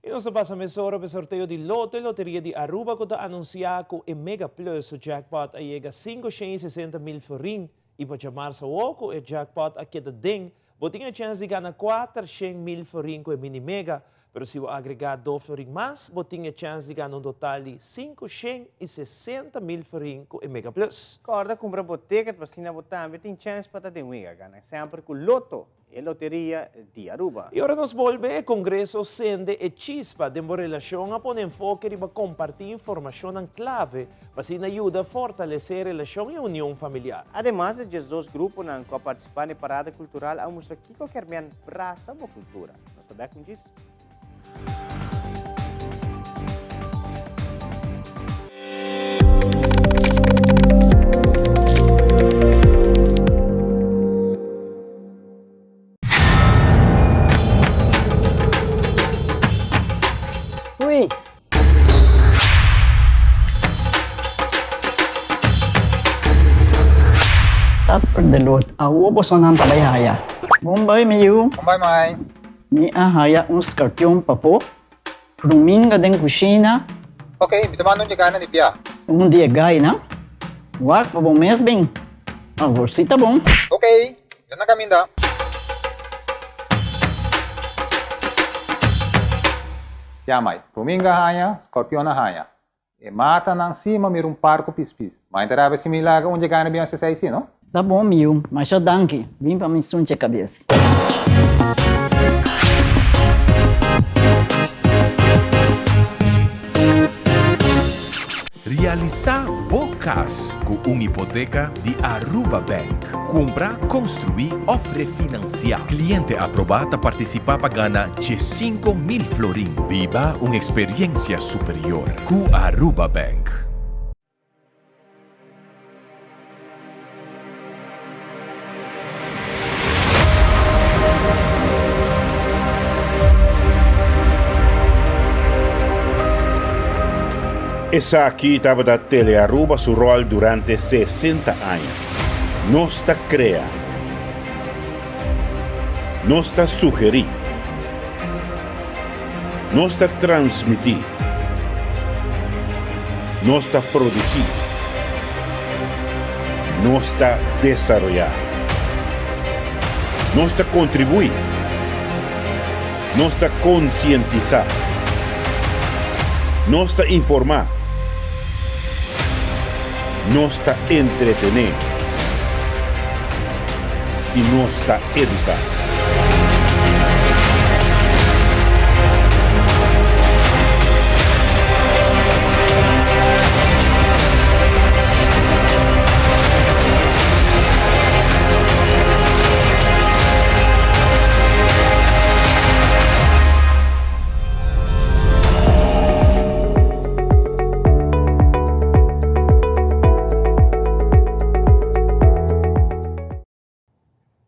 [SPEAKER 2] I nos ta pasa mesora pa e sorteo di Loto e Loteria di Aruba ku ta anunsiá ku e Mega Plus su jackpot a yega 560 mil florin i pa djamarsa awor ku e jackpot a keda den, bo tin e chèns di gana 400 mil florin ku e Mini Mega. Pero si bo agregá dos florin mas, bo tin e chèns di gana un total di 560.000 florin ku e Mega Plus.
[SPEAKER 3] Kòrda kumpra bo ticket pa asina bo tambe tin chèns pa ta den wega. Gana semper ku Lotto, e loteria di Aruba.
[SPEAKER 2] I ora nos bolbe, e kongreso Sende e Chispa den bo Relashon a pone enfoke riba kompartí informashonnan klave pa asina yuda fortalesé relashon i union familiar.
[SPEAKER 3] Ademas, e 12 gruponan ku a partisipá na e parada kultural a mustra kiko kermen brasa bo kultura. Nos ta bek un djis.
[SPEAKER 5] Hui. Supper de Lord, awo bosonan ta bai haya. Bon bai mi yu.
[SPEAKER 7] Bon bai mai.
[SPEAKER 5] Mi a haya un scorpion pafó, ruminga den cushina.
[SPEAKER 7] Ok, mi ta manda un dje na di bia.
[SPEAKER 5] Un di e gainan? Wak pa bo mes bin. Awor si ta bon.
[SPEAKER 7] Ok, mi ta na caminda. Ya mai, ruminga haña, scorpion a haña. E matanan si ma mira un par ku pispis. Ma e ta rabia si mi laga un dje gana bin hasi esei si, no?
[SPEAKER 5] Ta bon mi yu, masha danki. Bin pa mi sunche kabes.
[SPEAKER 23] Realisá bo kas ku un hipoteka di Aruba Bank. Kumpra, konstruí òf refinansiá. Kliente aprobá ta partisipá pa gana 15.000 florin. Biba un eksperiencia superior ku Aruba Bank.
[SPEAKER 1] Esaki tabata Telearuba su rol durante 60 aña. Nos ta crea. Nos ta sugeri. Nos ta transmiti. Nos ta produci. Nos ta desaroya. Nos ta contribui. Nos ta concientisa. Nos ta informa. Nos ta entretene. I nos ta educa.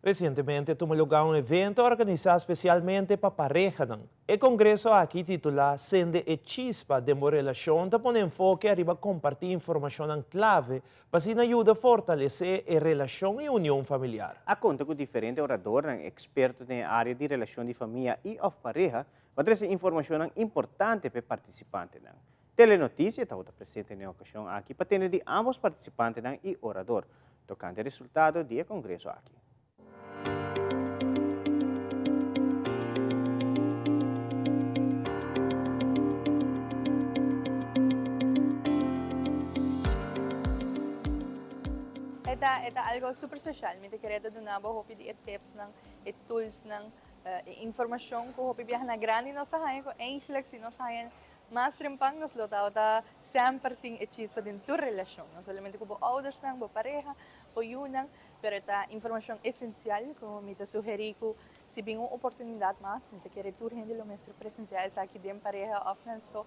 [SPEAKER 2] Resientemente a tuma lugá un evento organisá spesialmente pa parehanan. E kongreso aki titulá Sende e Chispa den bo Relashon ta pone enfoke ariba kompartí informashonnan klave pa asina yuda fortalesé e relashon i union familiar.
[SPEAKER 3] A konta ku diferente oradornan eksperto den e área di relashon di famia i òf pareha pa trese informashonnan importante pa e partisipantenan. Telenoticia tabata presente na e ocasion aki pa tende di ambos participantenan y orador tocante e resultado di e congreso aki.
[SPEAKER 24] E ta e ta algo super special. Mi ta kere ta duna bo hopi di e tipsnan, e toolsnan, e informacion cu hopi biaha na grandi nos ta haña cu eigenlijk si nos haña Mas trempan nos lo tabata semper tin e chispa den tur relashon, no solamente ku bo oudersnan, bo pareha, bo yunan, pero e ta informashon esensial ku mi ta sugerí ku si bin un oportunidat mas, mi ta kere tur hende lo mester presensiá esaki den pareha òf nan so,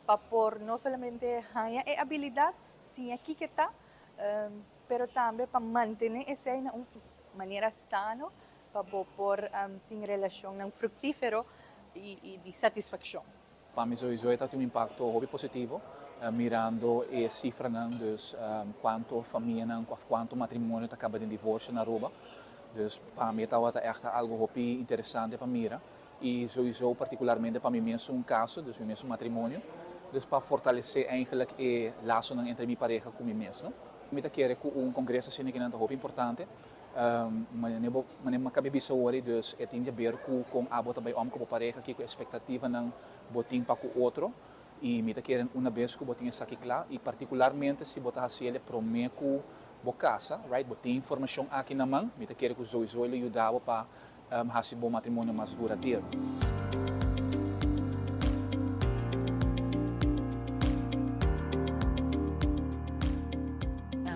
[SPEAKER 24] pa por no solamente haña e abilidat, siña kiko e ta, pero tambe pa mantené esei na un manera sano pa bo por tin relashonnan fruktífero i di satisfakshon.
[SPEAKER 25] Pa mi sowieso e ta tin un impakto hopi positivo mirando e sifranan dus kuantu famianan òf kuantu matrimonio ta kaba den divorsio na Aruba. Dus pa mi e tabata ègt algu hopi interesante pa mira i sowieso partikularmente pa mi mesun kaso, dus mi mesun matrimonio, dus pa fortalesé eigenlijk e lasonan entre mi pareha ku mi mes. Mi ta kere ku un kongreso asina kinan ta hopi importante. Manera bo manera mi a kaba di bisa awor ei, dus e tin di haber ku kon abo ta bai om ku bo pareha, kiko espektativanan bo tin pa ku otro. I mi ta kere una bes ku bo tin esaki kla i partikularmente si bo ta hasiel e promé ku bo kasa, right, bo tin informashon aki na man, mi ta kere ku souiso e lo yuda bo pa hasi bo matrimonio mas duradero.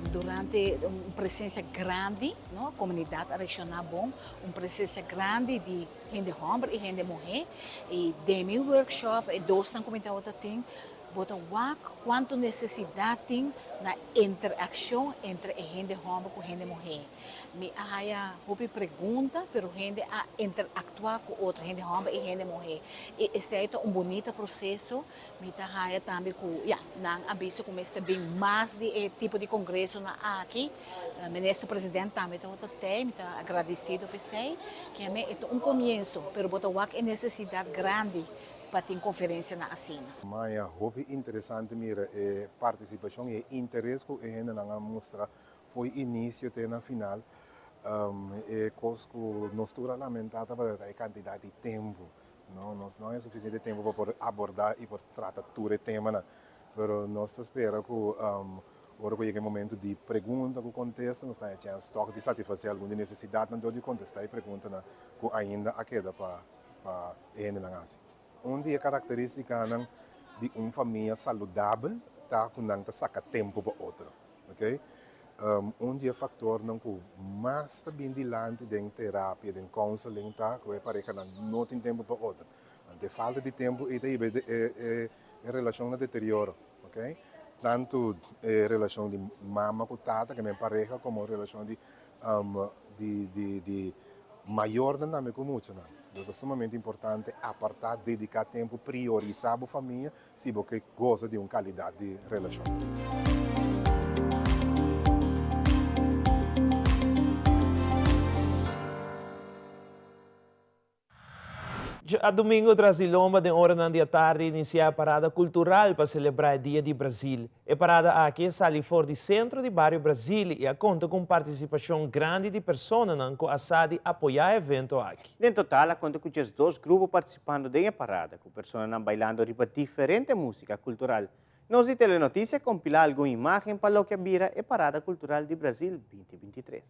[SPEAKER 8] Durante un presencia grandi, no, comunidad a reacciona bon, un presencia grandi di hende homber y hende muhe, y den mi workshop e dosnan cu mi tabata tin, Bo ta wak kuantu nesesidat tin na interakshon entre e hende hòmber ku hende muhé. Mi a haya hopi pregunta, pero hende a interaktuá ku otro, hende hòmber i hende muhé. I esei ta un bunita proseso. Mi ta haya tambe ku, ya, nan a bisa ku mester bin mas di e tipo di kongresonan aki. Minister President tambe tabata tei, mi ta agradesido pa esei. Kiamé e ta un komienso, pero bo ta wak e nesesidat grandi pa tin konferensianan asina.
[SPEAKER 9] Maya, hopi interesante mira e partisipashon i e interes ku e hendenan a mustra fo'i inisio te na final. E kos ku nos tur a lamentá tabata ta e kantidat di tempu. No, nos no haña sufisiente tempu pa por abordá i por trata tur e temanan. Pero nos ta spera ku ora ku yega e momentu di pregunta ku kontesta nos ta haña chèns tòg di satisfasé algun di nesesidatnan dor di kontestá e preguntanan ku ainda a keda pa pa e hendenan hasi. Un di e karakteristikanan di un famia saludabel ta ku nan ta saka tempu pa otro, ok. Un di e faktornan ku mas ta bin dilanti den terapia, den counseling ta ku e parehanan no tin tempu pa otro. Anto e falta di tempu ei ta hiba e relashon na deterioro, ok. Tantu e relashon di mama ku tata, ke men pareha, komo relashon di di Mayornan tambe ku muchanan. Nos ta sumamente importante apartá, dediká tempu, priorisá bo famia si bo ke gosa di un kalidat di relashon.
[SPEAKER 2] Djadumingu tras di lomba den oranan di atardi inisiá e parada kultural pa selebrá e Dia di Brazil. E parada aki a sali for di sentro di bario Brazil i a konta ku un partisipashon grandi di personanan ku a sa di apoyá e evento aki.
[SPEAKER 3] Den total a konta ku 12 grupo partisipando den e parada, ku personanan bailando riba diferente músika kultural. Nos di Telenotisia a kompilá algun imágen pa loke a bira e Parada Kultural di Brazil 2023.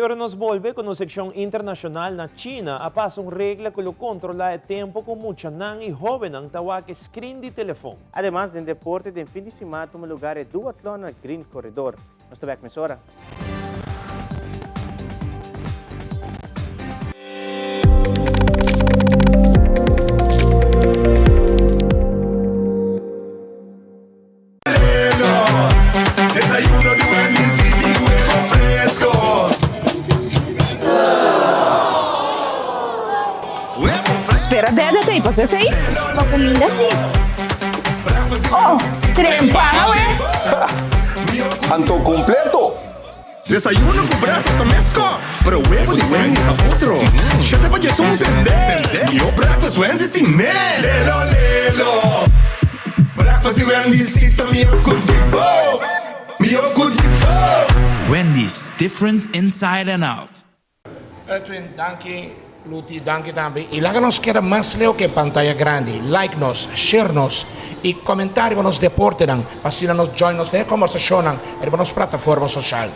[SPEAKER 2] Y ora nos bolbe cu nos seccion internacional na China a pasa un regla cu lo controla e tempo cu muchanan y hobennan ta wak e screen di telefon.
[SPEAKER 3] Ademas den deporte den fin di siman a tuma lugar e duatlon na Green Corridor. Nos ta bek mesora.
[SPEAKER 6] Desayuno di Wendy's y tin huevo fresco.
[SPEAKER 10] Spera dede ta pasó esei. Bo kuminda si. Oh, trempan awe.
[SPEAKER 6] Anto completo. Desayuno cu breakfast ta mesco, pero huevo di Wendy's ta otro. Shete pa djes un sende. Mihó breakfast Wendy's tin ne. Lelo lelo. Breakfast di Wendy's si ta mihó cu di bo. Mihó cu di bo.
[SPEAKER 11] Wendy's, different inside and out.
[SPEAKER 12] Edwin, danki Luti, danki tambe. Y laga nos keda mas leu ke pantaya grandi. Like nos, share nos y comenta riba nos deportenan pa asina nos join nos den e combersacionnan riba nos plataforma social.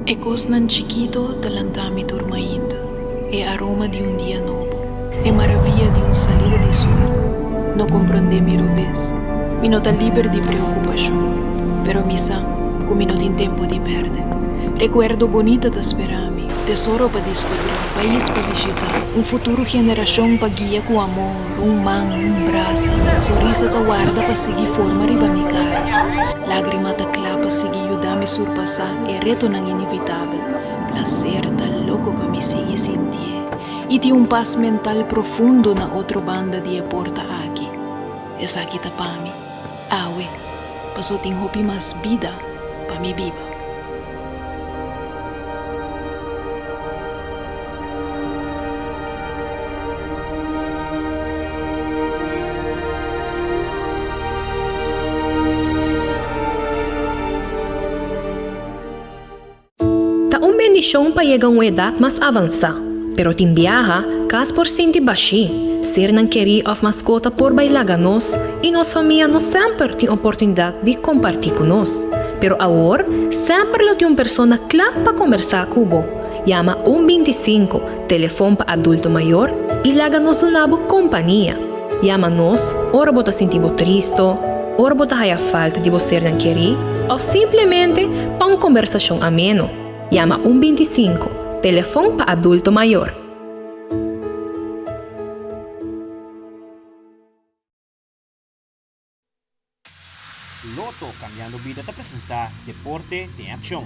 [SPEAKER 13] E kosnan chikito ta lanta mi tur mainta, e aroma di un dia nobo, e maravia di un salida di sol. No komprondé mi robes, mi no ta liber di preokupashon, pero mi sa ku mi no tin tempu di pèrdè. Rekuerdo bonita ta spera mi, tesoro pa diskubrí, pais pa bishitá, un futuro generashon pa guia ku amor, un man, un brasa, sonrisa ta warda pa sigui forma riba mi kara. Lágrima ta kla pa sigui yuda mi surpasá e retonan inevitabel. Plaser ta loko pa mi sigui sintié i tin un pas mental profundo na otro banda di e porta aki. Esaki ta pa mi, awe, paso tin hopi mas bida pa mi biba.
[SPEAKER 26] Ta un bendishon pa yega un edat mas avansá, pero tin biaha kas por sinti bashí, sernan kerí òf maskota por bai laga nos i nos famia no semper tin oportunidat di kompartí ku nos. Pero awor semper lo tin un persona kla pa kombersá ku bo. Yama un 25, telefon pa adulto mayor, i laga nos duna bo kompania. Yama nos ora bo ta sinti bo tristo, ora bo ta haya falta di bo sernan kerí òf simplemente pa un kombersashon ameno. Yama un 25, telefon pa adulto mayor.
[SPEAKER 27] Lotto Cambiando Bida ta presenta Deporte den Accion.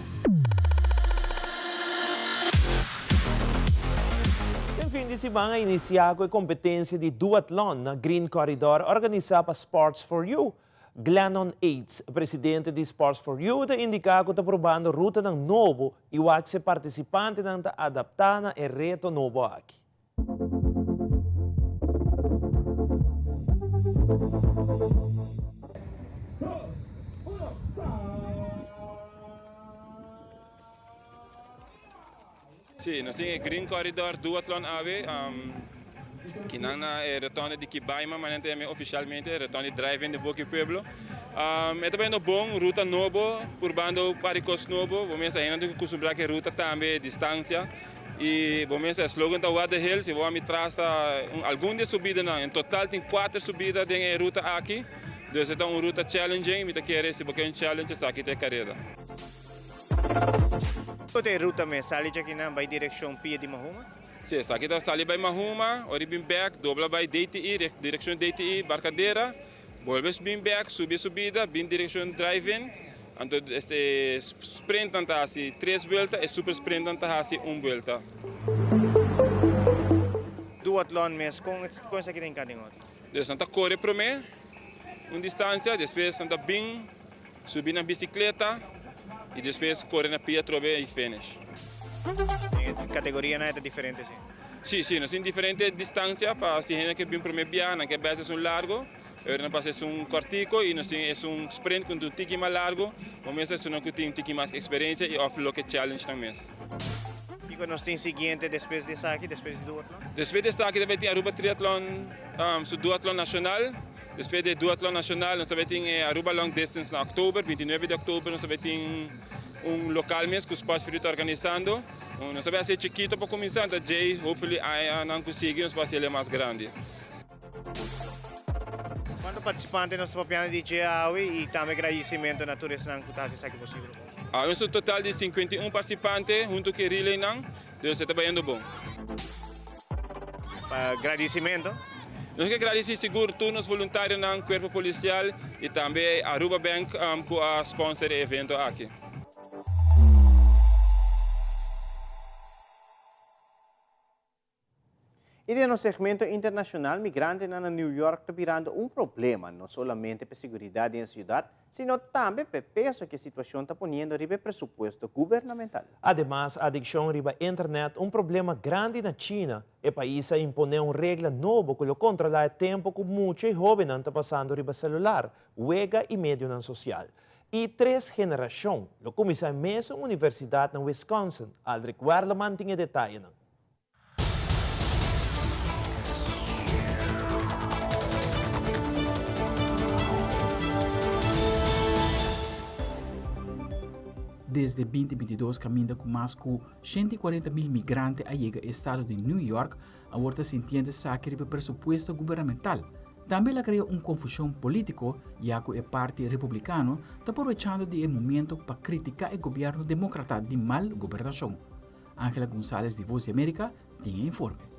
[SPEAKER 2] Den fin di siman a inicia cu e competencia di duatlon na Green Corridor organisa pa Sports for You. Glennon Ates, presidente di Sports for You ta indica cu ta probando rutanan nobo y wak si e participantenan ta adapta na e reto nobo aki.
[SPEAKER 17] Sí, nos tin e Green Corridor Duathlon awe, kinan na e rotonde di Kibaima, manera ta yama ofisialmente, e rotonde drive-in di Boki Pueblo. E ta bayendo bon, ruta nobo, purbando un par di kos nobo, bo mester hende tin ku kustumbrá ku e ruta tambe, e distansia. I bo mester e slogan ta What the Hill, si bo wak mi tras ta algun di e subidanan, en total tin kuater subida den e ruta aki, dus e ta un ruta challenging, mi ta kere si bo ke un challenge esaki ta e kareda.
[SPEAKER 3] Kiko ta e ruta mes? Sali djakinan bai direkshon pia di Mahuma?
[SPEAKER 17] Si, esaki ta sali bai Mahuma, ora i bin bek, dobla bai DTI, direkshon DTI, Barcadera, Bolbe bin bek, subi e subida, bin direkshon drive-in. Anto e sprintnan ta hasi tres buelta, e super sprintnan ta hasi un buelta.
[SPEAKER 3] Duatlon mes, kon kon esaki ta hinká den otro?
[SPEAKER 17] Dus nan ta kore promé un distansia, despues nan ta bin subi na bisikleta i despues kore na pia atrobe i finish.
[SPEAKER 3] Den e kategorianan e ta diferente si?
[SPEAKER 17] Sí, sí, nos tin diferente distancia pa si hende ke bin prome biaha, nan ke bes esun largo, e ora nan pasa esun cortico y nos tin esun sprint ku un tiki mas largo, bo mes esunnan ku tin un tiki mas experiencia y of loke challenge nan mes.
[SPEAKER 3] Kiko nos tin siguiente despues di esaki, despues di duatlon?
[SPEAKER 17] Despues di esaki ta bay tin Aruba Triathlon, su duatlon nacional. Despues di e duatlon nacional nos ta bay tin e Aruba Long Distance na october, 29 di october nos ta bay tin un local mes cu Sports for Youth ta organisando. Nos ta bay haci chikito pa cuminsa, anto djey hopefully añanan cu sigui nos por haci el mas grandi.
[SPEAKER 3] Cuanto participante nos ta papiando di dje awe y tambe gradicimento na tur esnan cu ta haci esaki posibel?
[SPEAKER 17] Awe nos un total di 51 participante hunto cu e relaynan, dus e ta bayendo bon.
[SPEAKER 3] Pa gradicimento.
[SPEAKER 17] Nos ke gradici sigur tur nos voluntarionan, cuerpo policial y tambe Aruba Bank cu a sponsor e evento aki.
[SPEAKER 3] I den nos segmento internashonal, migrantenan na New York ta birando un problema, no solamente p'e seguridat den e siudat, sino tambe p'e peso ku e situashon ta poniendo riba e presupuesto gubernamental.
[SPEAKER 2] Ademas, adikshon riba internet, un problema grandi na China. E pais a imponé un regla nobo ku lo kontrolá e tempu ku mucha i hóbennan ta pasando riba selular, wega i medionan sosial. I tres generashon lo kuminsá e mesun universidat na Wisconsin. Aldrich Werleman tin e detayenan.
[SPEAKER 14] Desde 2022 kaminda ku mas ku 140 mil migrante a yega e estado di New York, awor ta sintiendo esaki riba presupuesto gubernamental. Tambe el a krea un konfushon polítiko ya ku e parti republikano ta probechando di e momento pa kritiká e gobièrnu demókrata di mal gobernashon. Ángela González di Voz di América tin e informe.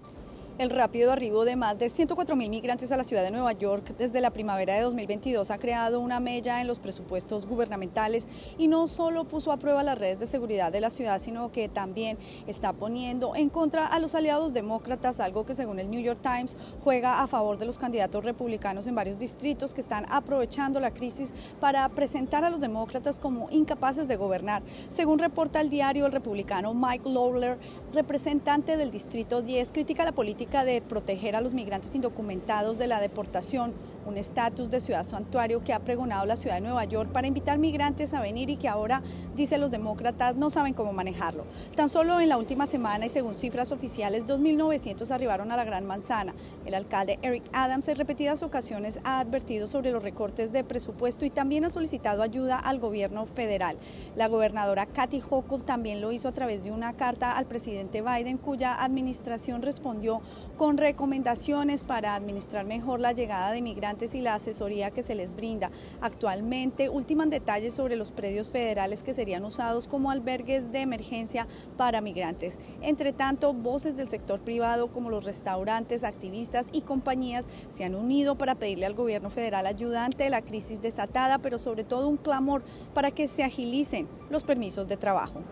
[SPEAKER 15] El rápido arribo de más de 104 mil migrantes a la ciudad de Nueva York desde la primavera de 2022 ha creado una mella en los presupuestos gubernamentales y no solo puso a prueba las redes de seguridad de la ciudad, sino que también está poniendo en contra a los aliados demócratas, algo que según el New York Times juega a favor de los candidatos republicanos en varios distritos que están aprovechando la crisis para presentar a los demócratas como incapaces de gobernar. Según reporta el diario, el republicano Mike Lawler, representante del Distrito 10, critica la política de proteger a los migrantes indocumentados de la deportación, un estatus de ciudad santuario que ha pregonado la ciudad de Nueva York para invitar migrantes a venir y que ahora, dicen los demócratas, no saben cómo manejarlo. Tan solo en la última semana y según cifras oficiales, 2.900 arribaron a la Gran Manzana. El alcalde Eric Adams en repetidas ocasiones ha advertido sobre los recortes de presupuesto y también ha solicitado ayuda al gobierno federal. La gobernadora Kathy Hochul también lo hizo a través de una carta al presidente Biden, cuya administración respondió con recomendaciones para administrar mejor la llegada de migrantes y la asesoría que se les brinda. Actualmente ultiman detalles sobre los predios federales que serían usados como albergues de emergencia para migrantes. Entre tanto, voces del sector privado como los restaurantes, activistas y compañías se han unido para pedirle al gobierno federal ayuda ante la crisis desatada, pero sobre todo un clamor para que se agilicen los permisos de trabajo.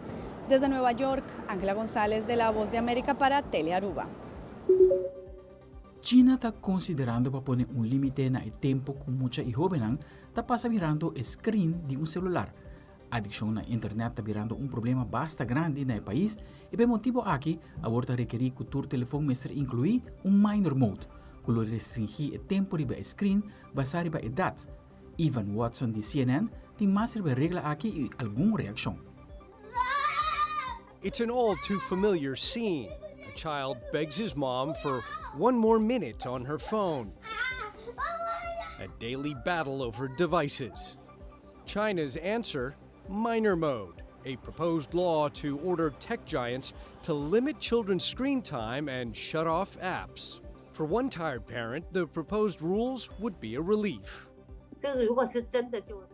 [SPEAKER 15] Desde Nueva York, Ángela González de La Voz de América para Telearuba.
[SPEAKER 14] China ta konsiderando pa pone un límite na e tempu ku mucha i hóbennan ta pasa mirando e screen di un selular. Adikshon na internet ta birando un problema basta grandi na e pais i pa e motibu aki awor ta rekerí ku tur telefon mester inkluí un minor mode, ku lo restringí e tempu riba e screen basá riba edat. Ivan Watson di CNN tin mas riba e regla aki i algun reakshon.
[SPEAKER 16] It's an all too familiar scene. A child begs his mom for one more minute on her phone. A daily battle over devices. China's answer minor mode, a proposed law to order tech giants to limit children's screen time and shut off apps. For one tired parent, the proposed rules would be a relief.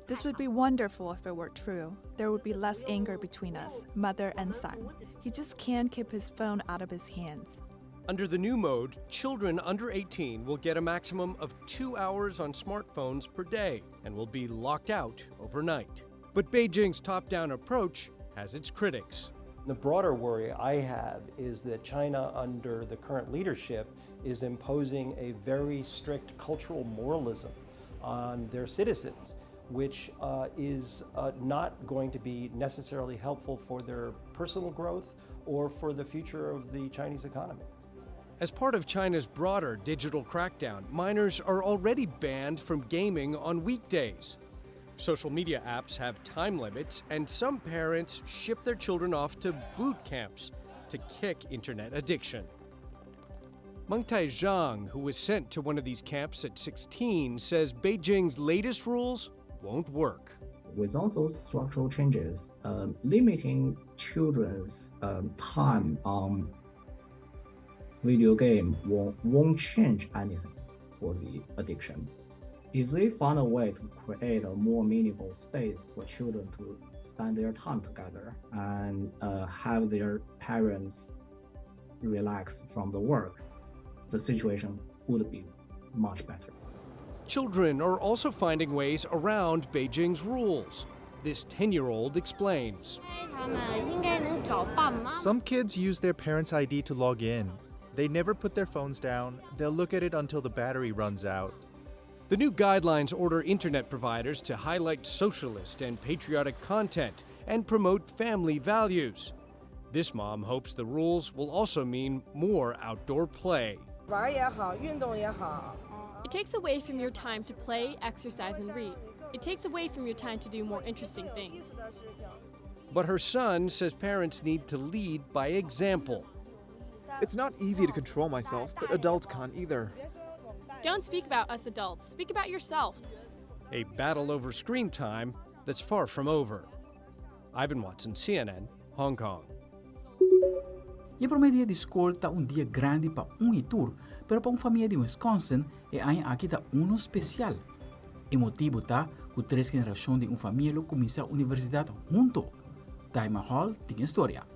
[SPEAKER 18] This would be wonderful if it were true. There would be less anger between us, mother and son. He just can't keep his phone out of his hands.
[SPEAKER 16] Under the new mode, children under 18 will get a maximum of two hours on smartphones per day and will be locked out overnight. But Beijing's top down approach has its critics.
[SPEAKER 22] The broader worry I have is that China, under the current leadership, is imposing a very strict cultural moralism on their citizens, which uh, is uh, not going to be necessarily helpful for their personal growth or for the future of the Chinese economy.
[SPEAKER 16] As part of China's broader digital crackdown, minors are already banned from gaming on weekdays. Social media apps have time limits, and some parents ship their children off to boot camps to kick internet addiction. Mengtai Zhang, who was sent to one of these camps at 16, says Beijing's latest rules won't work.
[SPEAKER 4] Without those structural changes, um, limiting children's um, time on video game won't, won't change anything for the addiction. If they find a way to create a more meaningful space for children to spend their time together and uh, have their parents relax from the work, the situation would be much better.
[SPEAKER 16] Children are also finding ways around Beijing's rules. This 10 year old explains.
[SPEAKER 5] Some kids use their parents' ID to log in. They never put their phones down, they'll look at it until the battery runs out.
[SPEAKER 16] The new guidelines order internet providers to highlight socialist and patriotic content and promote family values. This mom hopes the rules will also mean more outdoor play.
[SPEAKER 7] It takes away from your time to play, exercise, and read. It takes away from your time to do more interesting things.
[SPEAKER 16] But her son says parents need to lead by example.
[SPEAKER 5] It's not easy to control myself, but adults can't either.
[SPEAKER 7] Don't speak about us adults, speak about yourself.
[SPEAKER 16] A battle over screen time that's far from over. Ivan Watson, CNN, Hong Kong.
[SPEAKER 14] E prome dia di scol ta un dia grandi pa un y tur, pero pa un famia di Wisconsin e aña aki ta uno special. E motibo ta cu tres generacion di un famia lo cuminsa universidad hunto. Taima Hall tin e storia.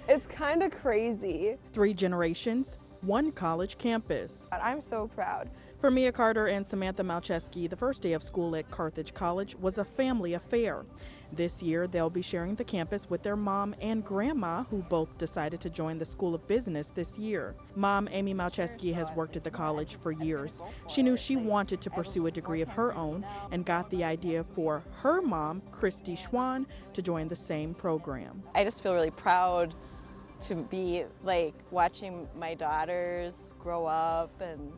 [SPEAKER 19] It's kind of crazy.
[SPEAKER 18] Three generations, one college campus.
[SPEAKER 19] I'm so proud.
[SPEAKER 18] For Mia Carter and Samantha Malcheski, the first day of school at Carthage College was a family affair. This year, they'll be sharing the campus with their mom and grandma, who both decided to join the School of Business this year. Mom, Amy Malcheski, has worked at the college for years. She knew she wanted to pursue a degree of her own and got the idea for her mom, Christy Schwan, to join the same program.
[SPEAKER 24] I just feel really proud to be like watching my daughters grow up and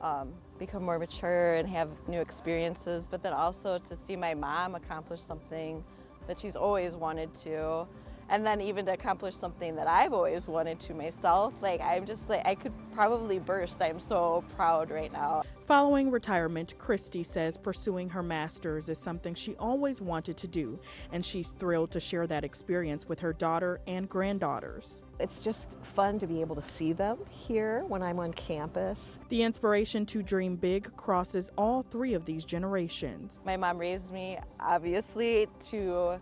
[SPEAKER 24] um, become more mature and have new experiences, but then also to see my mom accomplish something that she's always wanted to and then even to accomplish something that I've always wanted to myself. Like, I'm just like, I could probably burst. I'm so proud right now.
[SPEAKER 18] Following retirement, Christy says pursuing her master's is something she always wanted to do, and she's thrilled to share that experience with her daughter and granddaughters.
[SPEAKER 20] It's just fun to be able to see them here when I'm on campus.
[SPEAKER 18] The inspiration to dream big crosses all three of these generations.
[SPEAKER 24] My mom raised me, obviously, to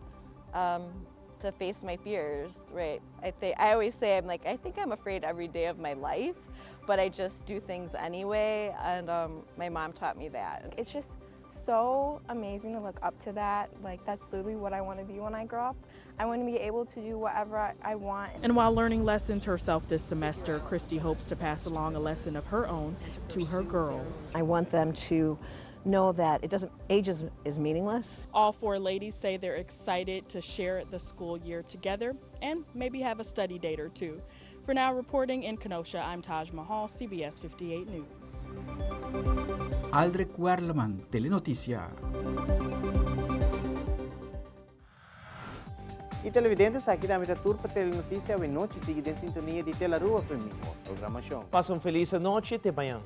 [SPEAKER 24] um, to face my fears, right? I think I always say I'm like I think I'm afraid every day of my life, but I just do things anyway, and um, my mom taught me that.
[SPEAKER 19] It's just so amazing to look up to that. Like that's literally what I want to be when I grow up. I want to be able to do whatever I want.
[SPEAKER 18] And while learning lessons herself this semester, Christy hopes to pass along a lesson of her own to her girls.
[SPEAKER 20] I want them to know that it doesn't age is, is meaningless.
[SPEAKER 18] All four ladies say they're excited to share the school year together and maybe have a study date or two. For now, reporting in Kenosha, I'm Taj Mahal, CBS 58 News.
[SPEAKER 14] Aldrich Werleman, Telenoticia.
[SPEAKER 3] Y televidente, esaki tambe ta tur pa Telenoticia awe nochi. Sigui den sintonia di Telaruba pa e mihor programacion.
[SPEAKER 2] Pasa un feliz anochi, te mañan.